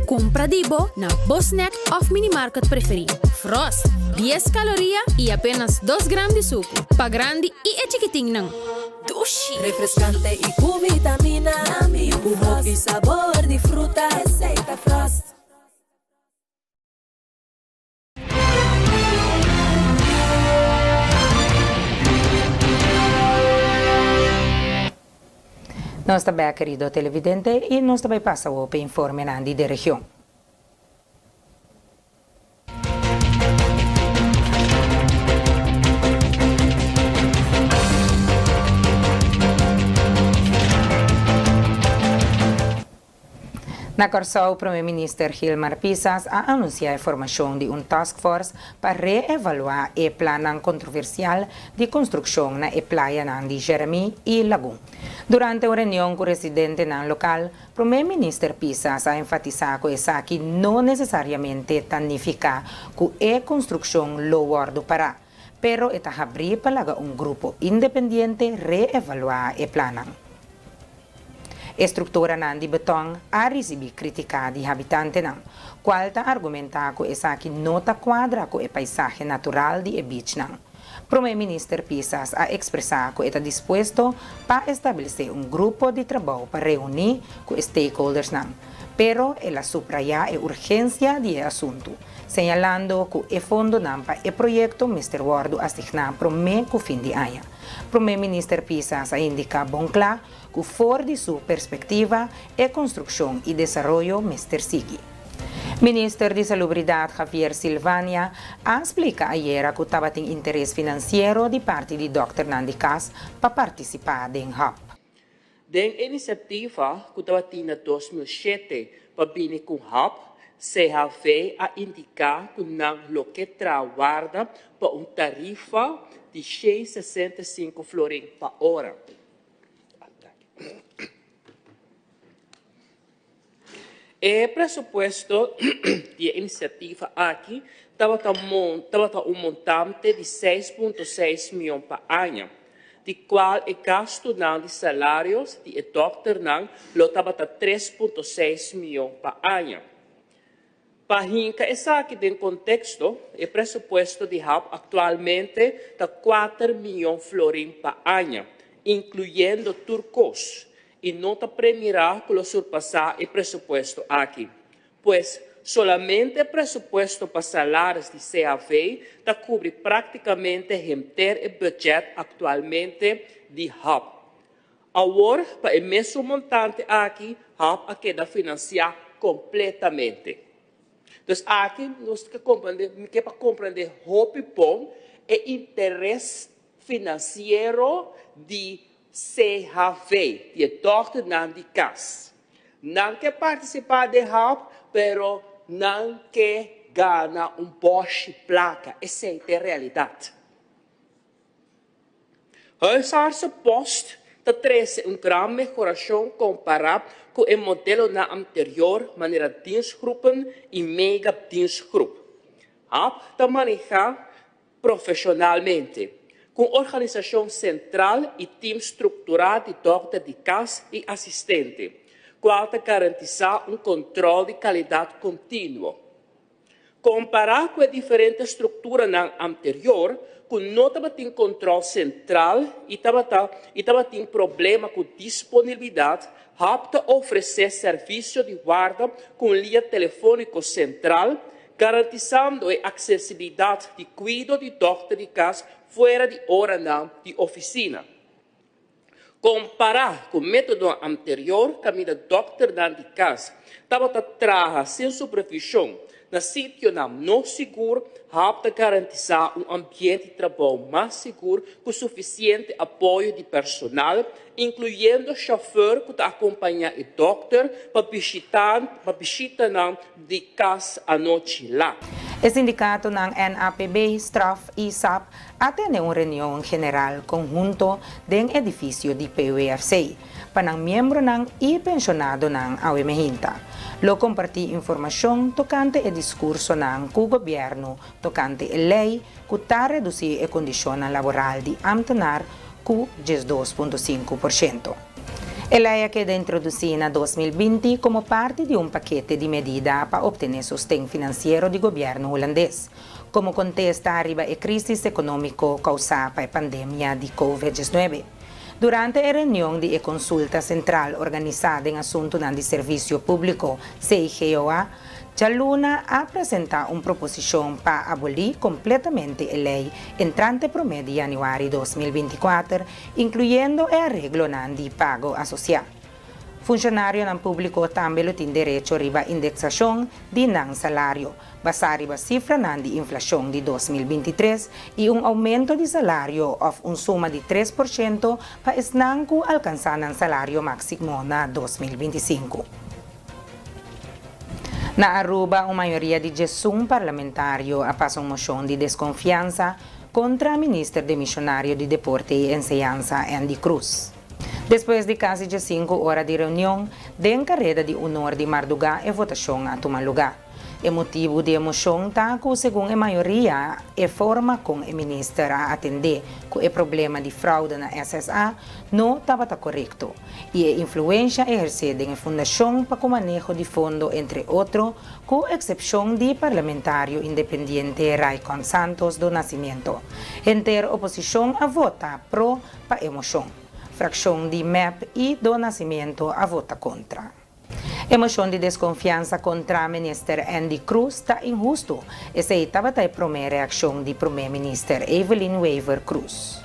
S5: Kumpra di.
S4: di bo na bo snack òf minimarket preferí. Frost, dies kaloria i apenas dos gram di suku. Pa grandi i e chikitinnan.
S3: Dushi! Refrescante y cu vitamina. Cu hopi sabor di fruta. Esey ta Frost.
S1: Nos ta bek kerido televidente y nos ta bay pasa awor pa informenan di de region. Na Kòrsou, Prome Minister Gilmar Pisas a anunsiá e formashon di un taskforce pa reevaluá e plannan kontroversial di konstrukshon na e playanan di Jeremí i Lagun. Durante un reunion ku residentenan lokal, Prome Minister Pisas a enfatisá ku esaki no nesesariamente ta nifiká ku e konstrukshon lo wòrdu pará, pero e ta habrí pa laga un grupo independiente reevaluá e plannan. E strukturanan di betòn a risibí kritiká di habitantenan, kual ta argumentá ku esaki no ta kuadra ku e paisahe natural di e bichnan. Prome Minister Pisas a ekspresá ku e ta dispuesto pa establesé un grupo di trabou pa reuní ku e stakeholdersnan, pero el a suprayá e urgensia di e asuntu, señalando ku e fondonan pa e proyekto mester wòrdu asigná promé ku fin di aña. Prome Minister Pisas a indiká bon kla ku for di su perspektiva e konstrukshon i desaroyo mester sigui. Minister di Salubridat Javier Silvania a splika ayera ku tabatin interes finansiero di parti di dòkternan di kas pa partisipá den hub.
S6: Den e inisiativa ku tabatin na 2007 pa bini ku hub, CHV a indiká ku nan lo ke traha warda pa un tarifa di 665 florin pa ora. E presupuesto di e inisiativa aki tabata tabata un montante di seis punto seis mion pa aña, di kual e gastunan di salarios di e dòkternan lo tabata 3.6 mion pa aña. Pa hinka esaki den konteksto, e presupuesto di hap aktualmente ta kuater mion florin pa aña, inkluyendo tur kos, i no ta premirá ku lo surpasá e presupuesto aki. Pues, solamente e presupuesto pa salaris di CAV ta kubri práktikamente henter e budget aktualmente di hap. Awor, pa e mesun montante aki, hap a keda finansiá kompletamente. Dus aki nos ke komprendé, mi ke pa komprendé hopi bon e interes finansiero di CHV, di e dòkternan di kas. Nan ke partisipá den hap, pero nan ke gana un bòshi plaka. Esei ta e realidat. Huisartsenpost ta trese un gran mehorashon kompará ku e modelonan anterior manera dienstgroepen i mega dienstgroep. Hap ta manehá profeshonalmente, ku un organisashon sentral i tim strukturá di dòkter di kas i asistente, kual ta garantisá un kontròl di kalidat kontinuo. Kompará ku e diferente strukturanan anterior ku no tabatin kontròl sentral i tabata i tabatin problema ku disponibilidat, hub ta ofresé servisio di warda ku un lia telefóniko sentral, garantisando e aksesibilidat di kuido di dòkter di kas fuera di oranan di ofisina. Kompará ku método anterior kaminda dòkternan di kas tabata traha sin supervishon na sitionan no sigur, hap ta garantisá un ambiente di trabou mas sigur ku sufisiente apoyo di personal, inkluyendo shòfèr ku ta akompañá e dòkter pa pa bishitanan di kas anochi lat.
S1: E sindikatonan NAPB, Straf i sap a tene un reunion general konhunto den edifisio di PWFC pa nan miembronan i penshonadonan awe mehinta. Lo kompartí informashon tokante e diskursonan ku gobièrnu tokante e lei ku ta redusí e kondishonnan laboral di ámtenar ku 12.5%. E lei a keda introdusí na 2020 komo parti di un pakete di medida pa optené sosten finansiero di gobièrnu hulandes, komo kontesta riba e krísis ekonómiko kousá pa e pandemia di Covid 19. Durante e reunion di e Konsulta Sentral Organisá den Asuntunan di Servisio Públiko, CGOA, djaluna a presentá un proposishon pa abolí kompletamente e lei entrante promé di yanüari 2024, inkluyendo e areglonan di pago asosiá. Funshonarionan públiko tambe lo tin derecho riba indeksashon di nan salario, basá riba sifranan di inflashon di 2023 i un oumento di salario òf un suma di 3% pa esnan ku alkansá nan salario máksimo na 2025. Na Aruba un mayoria di 11 parlamentario a pasa un moshon di deskonfiansa kontra minister demishonario di Deporte i Enseñansa Endy Croes. Despues di kasi 15 ora di reunion, den kareda di unor di mardugá e votashon a tuma lugá. E motibu di e moshon ta ku segun e mayoria e forma kon e minister a atendé ku e problema di fraude na SSA no tabata korekto i e influensha ehersé den e fundashon pa ku maneho di fondo entre otro ku eksepshon di parlamentario independiente Raycon Santos do Nascimento. Henter oposishon a vota pro pa e moshon. Frakshon di mep i do Nascimento a vota kontra. E moshon di deskonfiansa kontra minister Endy Croes ta inhustu. Esei tabata e promé reakshon di promé minister Evelyn Wever-Croes.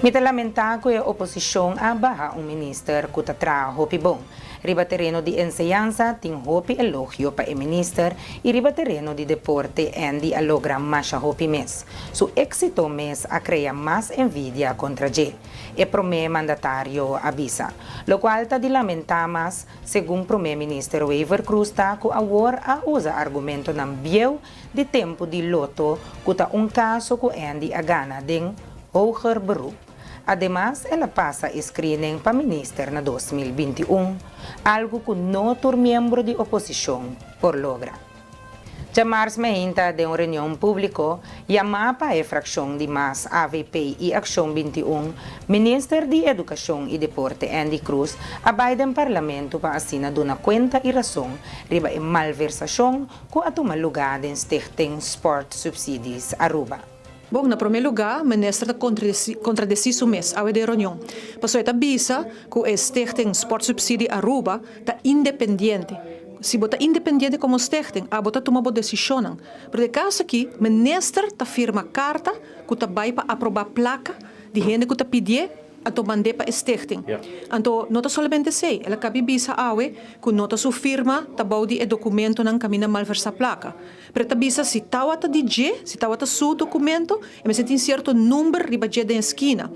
S1: Mi ta lamentá ku e oposishon a baha un minister ku ta traha hopi bon. Riba tereno di enseñansa tin hopi elogio pa e minister i riba tereno di deporte Endy a logra masha hopi mes. Su éksito mes a krea mas envidia kontra dje, e promé mandatario a bisa. Lokual ta di lamentá mas, segun promé minister Wever-Croes ta ku awor a usa argumentonan bieu di tempu di Lotto ku ta un kaso ku Endy a gana den hoger beroep. Ademas el a pasa e screening pa minister na 2021, algu ku no tur miembro di oposishon por logra. Djamars meinta den un reunion públiko yamá pa e frakshon di mas avp i Akshon 21, minister di Edukashon i Deporte Endy Croes a bai den parlamento pa asina duna kuenta i rason riba e malversashon ku a tuma lugá den Stichting Sport Subsidies Aruba.
S7: Bon, na promé lugá minister ta kontradesí su mes awe den reunion, pasobra e ta bisa ku e Stichting Sportsubsidie Aruba ta independiente. Si bo ta independiente komo stichting, abo ta tuma bo desishonnan. Pero den e kaso aki, minister ta firma karta ku ta bai pa aprobá plaka di hende ku ta pidié, anto mand'é pa e stichting. Anto no ta solamente esei, el a kabi bisa awe ku no ta su firma ta bou di e dokumentonan kaminda malversá plaka. Pero e ta bisa si tawata di dje, si tawata su documento, e mester tin cierto number riba dje den esquina.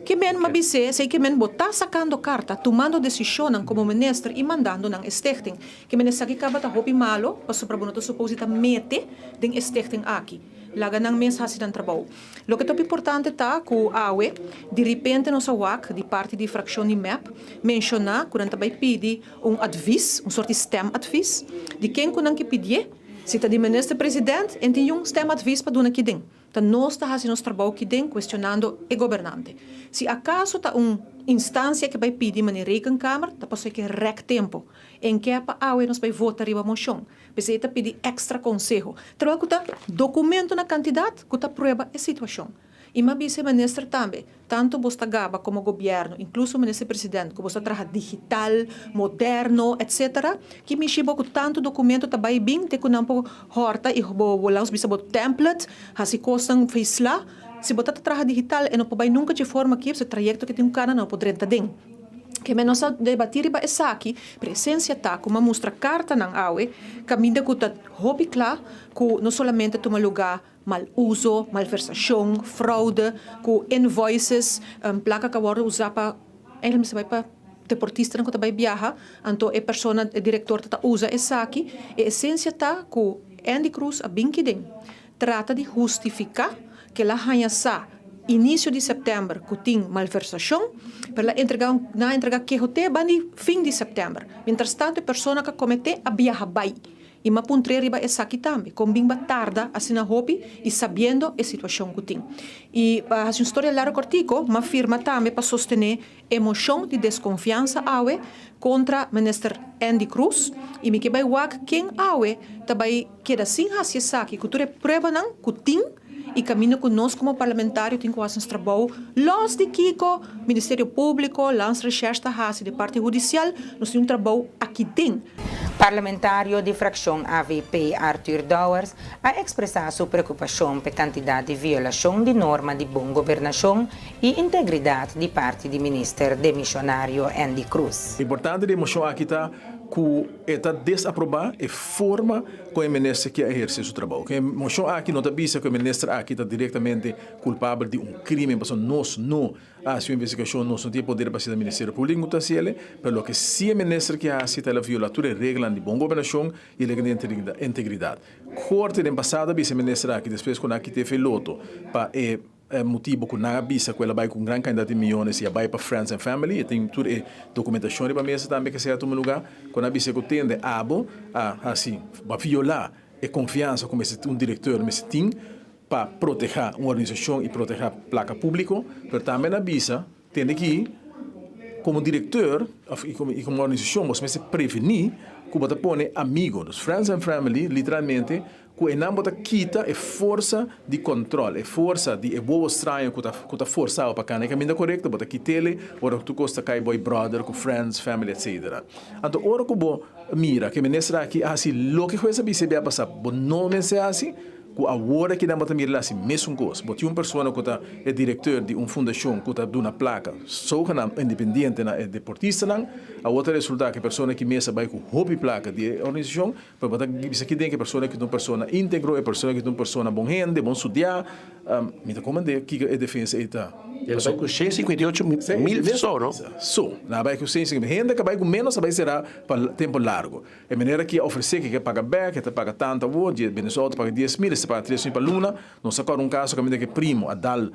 S7: Ke men m'a bis'é, esei ke men bo ta sacando carta, tumando decisionnan como minister y mandando nan e stichting. Ke men esaki caba ta hopi malo, pasobra bo no ta supos di ta mete den e stichting aki. Laga nan mes haci nan trabou. Loke ta hopi importante ta cu awe, di ripente nos a wak di parti di fraccion di mep menciona cu nan ta bay pidi un advies, un soort di stemadvies, di ken ku nan ke pidié. Si ta di minister president, en tin un stemadvies pa duna kiden. Ta nos ta hasi nos trabou kiden kuestionando e gobernante. Si akaso ta un instansia ke bai pidi manera rekenkamer, ta pasobra e ke rèk tempo. En ke pa awe nos bai vota riba moshon. P'esei ta pidi èkstra konseho. Terwel ku ta dokumento na kantidat ku ta prueba e situashon. I m'a bisa e minister tambe, tanto bos ta gaba como gobierno, incluso minister president, cu bos ta traha digital, moderno, etc. Ki mishi bo cu tanto documento ta bay bin te cu nan por horta y bo bo laus bisa bo template, haci cosnan feisla. Si bo ta ta traha digital e no por bay nunca dje forma aki, pasobra trayecto ke tin un cana no por drenta den. Ke men nos a debati riba esaki, pero esencia ta cu m'a mustra cartanan awe caminda cu ta hopi cla cu no solamente tuma lugar Mal uso, malversacion, fraude cu invoices, placa cu a wordo usa pa, eigenlijk mester bay pa deportistanan cu ta bay biaha, anto e persona, e director ta ta usa esaki. E esencia ta cu Endy Croes a bin kiden trata di hustifica cu el a haña sa inicio di september cu tin malversacion, pero el a entrega un, nan a entrega keho te bandi fin di september. Mientras tanto e persona cu a comete a biaha bay. I m'a puntr'é riba esaki tambe, kon bin ba tarda asina hopi i sabiendo e situashon ku tin. I pa hasi un storia largu kòrtiku, m'a firma tambe pa sostené e moshon di deskonfiansa awe kontra Minister Endy Croes i mi ke bai wak ken awe ta bai keda sin hasi esaki ku tur e pruebanan ku tin i kaminda ku nos komo parlamentario tin ku hasi nos trabou lòs di kiko Ministerio Públiko, Landsrecherche ta hasi di parti hudisial, nos tin un trabou aki den.
S1: Parlamentario di frakshon avp Arthur Dowers a ekspresá su preokupashon p'e kantidat di violashon di norma di bon gobernashon i integridat di parti di minister demishonario Endy Croes.
S8: Importante di e moshon aki ta ku e ta desaprobá e forma kon e minister ke a ehersé su trabou. E moshon aki no ta bisa ku e minister aki ta direktamente kulpabel di un krimen pasobra nos no a hasi un investigashon, nos no tin e poder pa hasi na Ministerio Públiko ku ta hasi el, pero loke si e minister ke hasi ta el a violá tur e reglanan di bon gobernashon i e reglanan di integridat. Korte den pasado a bisa e minister aki despues ku nan a kita e feloto pa e motibu ku nan a bisa ku el a bai ku un gran kantidat di miyones i a bai pa friends and family, e tin tur e dokumentashon riba mesa tambe ke esei a tuma lugá, ku nan a bisa ku tende abo a hasi, bo a violá e konfiansa ku mester un direktor mester tin pa protehá un organisashon i protehá plaka públiko, pero tambe nan a bisa tende ki komo direktor òf i komo organisashon bo mester prevení ku bo ta pone amigo, dus friends and family literalmente Ku enan bo ta kita e forsa di kòntròl, e forsa di e wowo straño ku ta ku ta forsa bo pa kana e kaminda korekto, bo ta kit'el ora ku tur kos ta kai boy brother ku friends, family etc. Anto ora ku bo mira ku e minister aki a hasi loke ku es a bisa e bia pasá, bo no mester hasi, ku awor akinan bo ta mira el a hasi mesun kos. Bo tin un persona ku ta e direkteur di un fundashon ku ta duna plaka zogenaamd independiente na e deportistanan, awor ta resulta ku e persona aki mes a bai ku hopi plaka di e organisashon, Pero bo ta bisa ki den ku e persona ki ta un persona íntegro, e persona ki ta un persona bon hende, bon studiá. Mi ta komprendé kiko e defensa ei ta.
S9: El a bai ku 158 mil so, no?
S8: So. Nan a bai ku 158. Hende ku a bai ku ménos a bai será pa tempu largu. E manera ki a ofresé ku e ke paga bèk, e ta paga tantu awor, Venezuela ta paga dies mil, esei ta paga tres mil pa luna. Nos a kòrda un kaso kaminda ku e primo a dal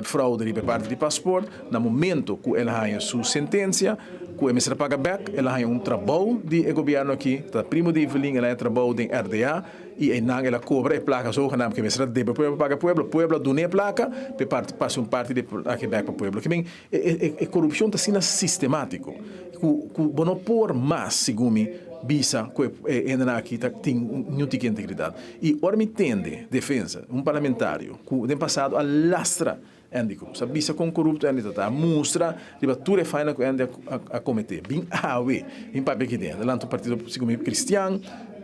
S8: Fraude riba e parti di paspoort. Na momento cu el a haña su sentencia, cu e mester a paga bek, el a haña un trabou di e gobierno aki, ta primo di Evelyn, el a haña trabou den RDA y eynan el a cobra e placa zogenaamd cu e mester a debe pueblo pa paga pueblo. Pueblo a duna e placa pa e parti pasa un parti di e placa bek pa pueblo. Kimen e corupcion ta asina sistematico cu cu bo no por mas, segun mi, bisa cu e hendenan aki ta tin niun tiki integridad. Y ora mi tende defensa un parlamentario cu den pasado a lastra Endy Croes, a bisa con corupto Endy ta ta, a mustra riba tur e faina cu Endy a comete, bin awe, bin papia aki den, adelante un partido segun mi cristian,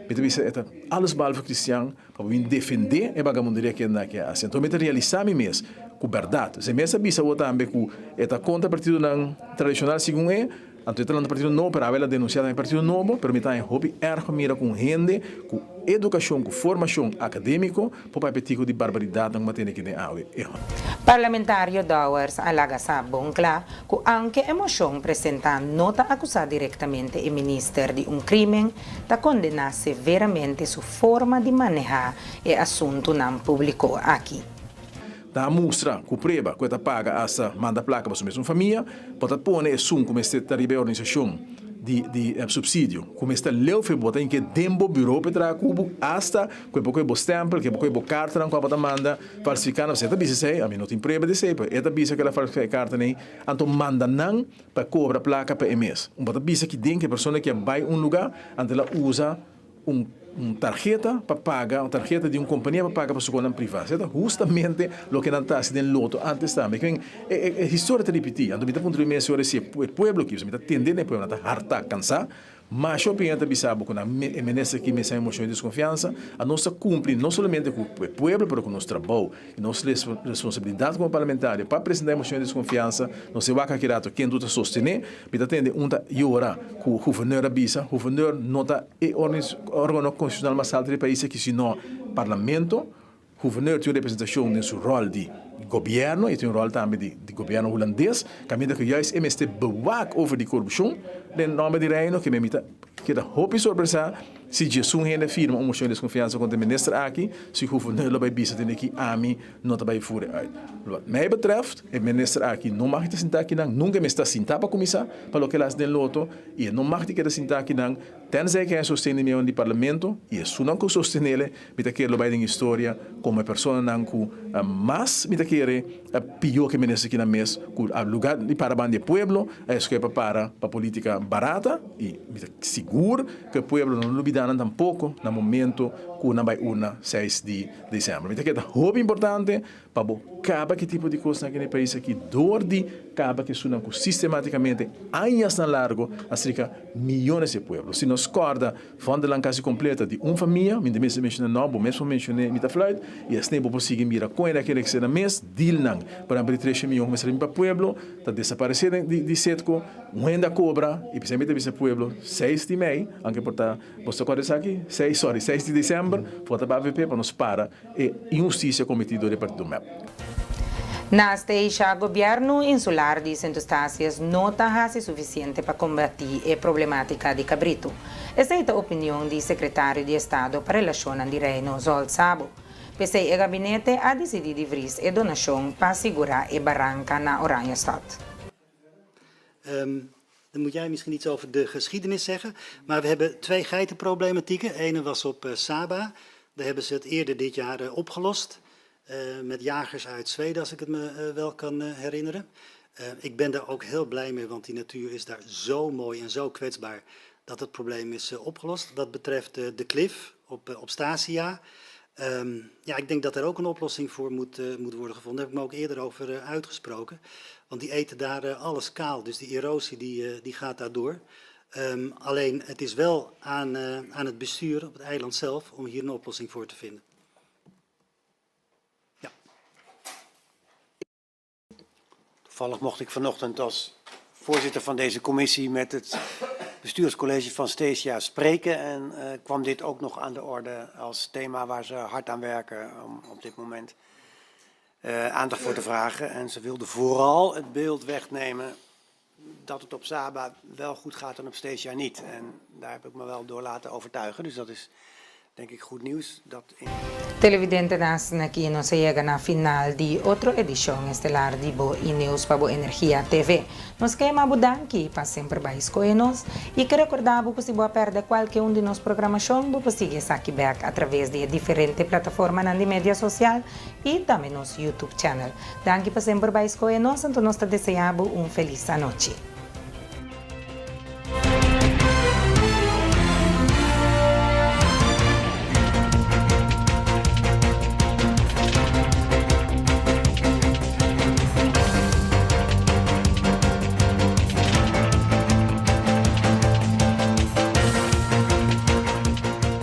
S8: mi ta bisa e ta alles behalve cristian pa bo bin defende e bagamunderia cu Endy aki a haci. Anto mi ta realisa mi mes cu berdad, esey mes a bisa awo tambe cu e ta contra partidonan tradicional segun e, Anto e ta lanta partido nobo, pero awe el a denuncia tambe partido nobo, pero mi ta haña hopi erg pa mira cu un hende cu educacion, cu formacion academico por papia tico di barbaridadnan cu a tene aki den awe.
S1: Parlamentario Dowers a laga sa bon cla cu aunke e mocion presenta no ta acusa directamente e minister di un crimen, ta condena severamente su forma di maneha e asuntonan publico aki.
S8: Ta mustra ku prueba ku e ta paga asta manda plaka pa su mesun famia, bo ta pone esun ku mester ta riba e organisashon di di supsidio ku mester leu fe bo ta inke den bo buro pa e traha ku bo asta ku e por kohe bo stempel, ku e por kohe bo kartanan ku abo ta manda falsifiká nan. Pasobra e ta bisa esei, ami no tin prueba di esei, pero e ta bisa ku el a falsifiká e kartanan ei, anto manda nan pa kobra plaka pa e mes. Bo ta bisa ki den ku e persona ke a bai un lugá anto el a usa un un tarheta pa paga, un tarheta di un kompania pa paga pa su konan privá. Esei ta hustamente loke nan ta hasi den loto ántes tambe. Ke men, e e historia ta ripití. Anto mi ta puntra mi mes ora si e pueblo aki, mi ta tende na e pueblo, nan ta hartá, kansá. Masha opinion ta bisa bo ku nan e minister aki mester haña moshon di deskonfiansa. A nos ta kumpli no solamente ku e pueblo pero ku nos trabou i nos responsabilidat komo parlamentario pa presentá e moshon di deskonfiansa. Nos e wak aki rato ken tur ta sostené. Mi ta tende un ta yora ku guverneur a bisa. Guverneur no ta e organo konstitushonal mas alto di e pais aki sino parlamento. Guverneur tin un representashon den su ròl di gobièrnu i tin un ròl tambe di gobièrnu hulandes. Kaminda ku juist e mester bewak over di korupshon den nòmber di Reino ke mi ta keda hopi sorpresá. Si 11 hende firma un mocion di desconfiansa contra e minister aki, si gouverneur lo bay bisa tende ki ami no ta bay voer uit. Wat mij betreft, e minister aki no mag ta sinta akinan, nunca e mester ta sinta pa cuminsa pa loke el haci den loto, y e no mag di keda sinta akinan, tenzij cu e haña sosten di miembronan di parlamento, y esunnan cu sostenele, Mi ta kere lo bai den historia komo e personanan ku mas mi ta kere pió ke minister kinan mes ku a lugar di para banda di e pueblo a eskohe pa para pa politica barata i mi ta sigur ku e pueblo no lo lubida nan tampoko na momento ku nan bai urna seis di december. Mi ta kere ta hopi importante Pa bo kaba ki tipo di kosnan aki na e pais aki dor di kaba ku esunnan ku sistematikamente añasnan largo a strika miyones di e pueblo. Si nos kòrda Vondelan kasi kompleta di un famia, mi ta mester menshoná nò, bo mes por menshon'é, mi ta fluit, i asina bo por sigui mira kon e kere ser nan mes dealnan. Por ehèmpel di tresha miyon ku mester a bin pa pueblo ta desaparesé den di Setco, un hende a kobra i p'esei mi ta bisa pueblo seis di mei, anke por ta bo ta kòrda esaki? Seis sorry seis di desèmber vota pa avp pa nos para E inhustisia kometí dor e partido mep.
S1: Na Statia, gobièrnu insular di Sint Eustatius no ta hasi sufisiente pa kombatí e problemátika di kabritu. Esei ta opinion di sekretario di Estado pa Relashonnan di Reino, Zsolt Szabo. P'esei e gabinete a disidí di vris e donashon pa sigurá e baranka na Oranjestad.
S20: Dan moet jij misschien iets over de geschiedenis zeggen. Maar we hebben twee geitenproblematieken. Ene was op eh, Saba. Daar hebben ze het eerder dit jaar eh, opgelost. Eh, met jagers uit Zweden, als ik het me wel kan herinneren. ik ben daar ook heel blij mee, want die natuur is daar zo mooi en zo kwetsbaar dat het probleem is opgelost. Wat betreft de klif op, op Stasia. Ehm, ja, ik denk dat er ook een oplossing voor moet, moet worden gevonden. Daar heb ik me ook eerder over uitgesproken. Want die eten daar eh, alles kaal, dus die erosie die, eh, die gaat daardoor. Um, alleen het is wel aan, uh, aan het bestuur op het eiland zelf om hier een oplossing voor te vinden. Ja.
S11: Toevallig mocht ik vanochtend als voorzitter van deze commissie met het bestuurscollege van Stesia spreken. En uh, kwam dit ook nog aan de orde als thema waar ze hard aan werken om op dit moment uh, aandacht voor te vragen. En ze wilden vooral het beeld wegnemen dat het op Saba wel goed gaat en op Stesia niet. En daar heb ik me wel door laten overtuigen. Dus dat is denk ik goed nieuws. Dat in...
S1: Televidentenan aki nos a yega na final di otro edishon estelar di bo E-News pa bo Energia TV. Nos ke yama bo danki pa semper bai skohe nos i ke rekordá bo ku si bo a pèrdè kualke un di nos programashon bo por sigui esaki bèk atraves di e diferente plataformanan di media sosial i tambe nos YouTube channel. Danki pa semper bai skohe nos anto nos ta deseá bo un felis anochi.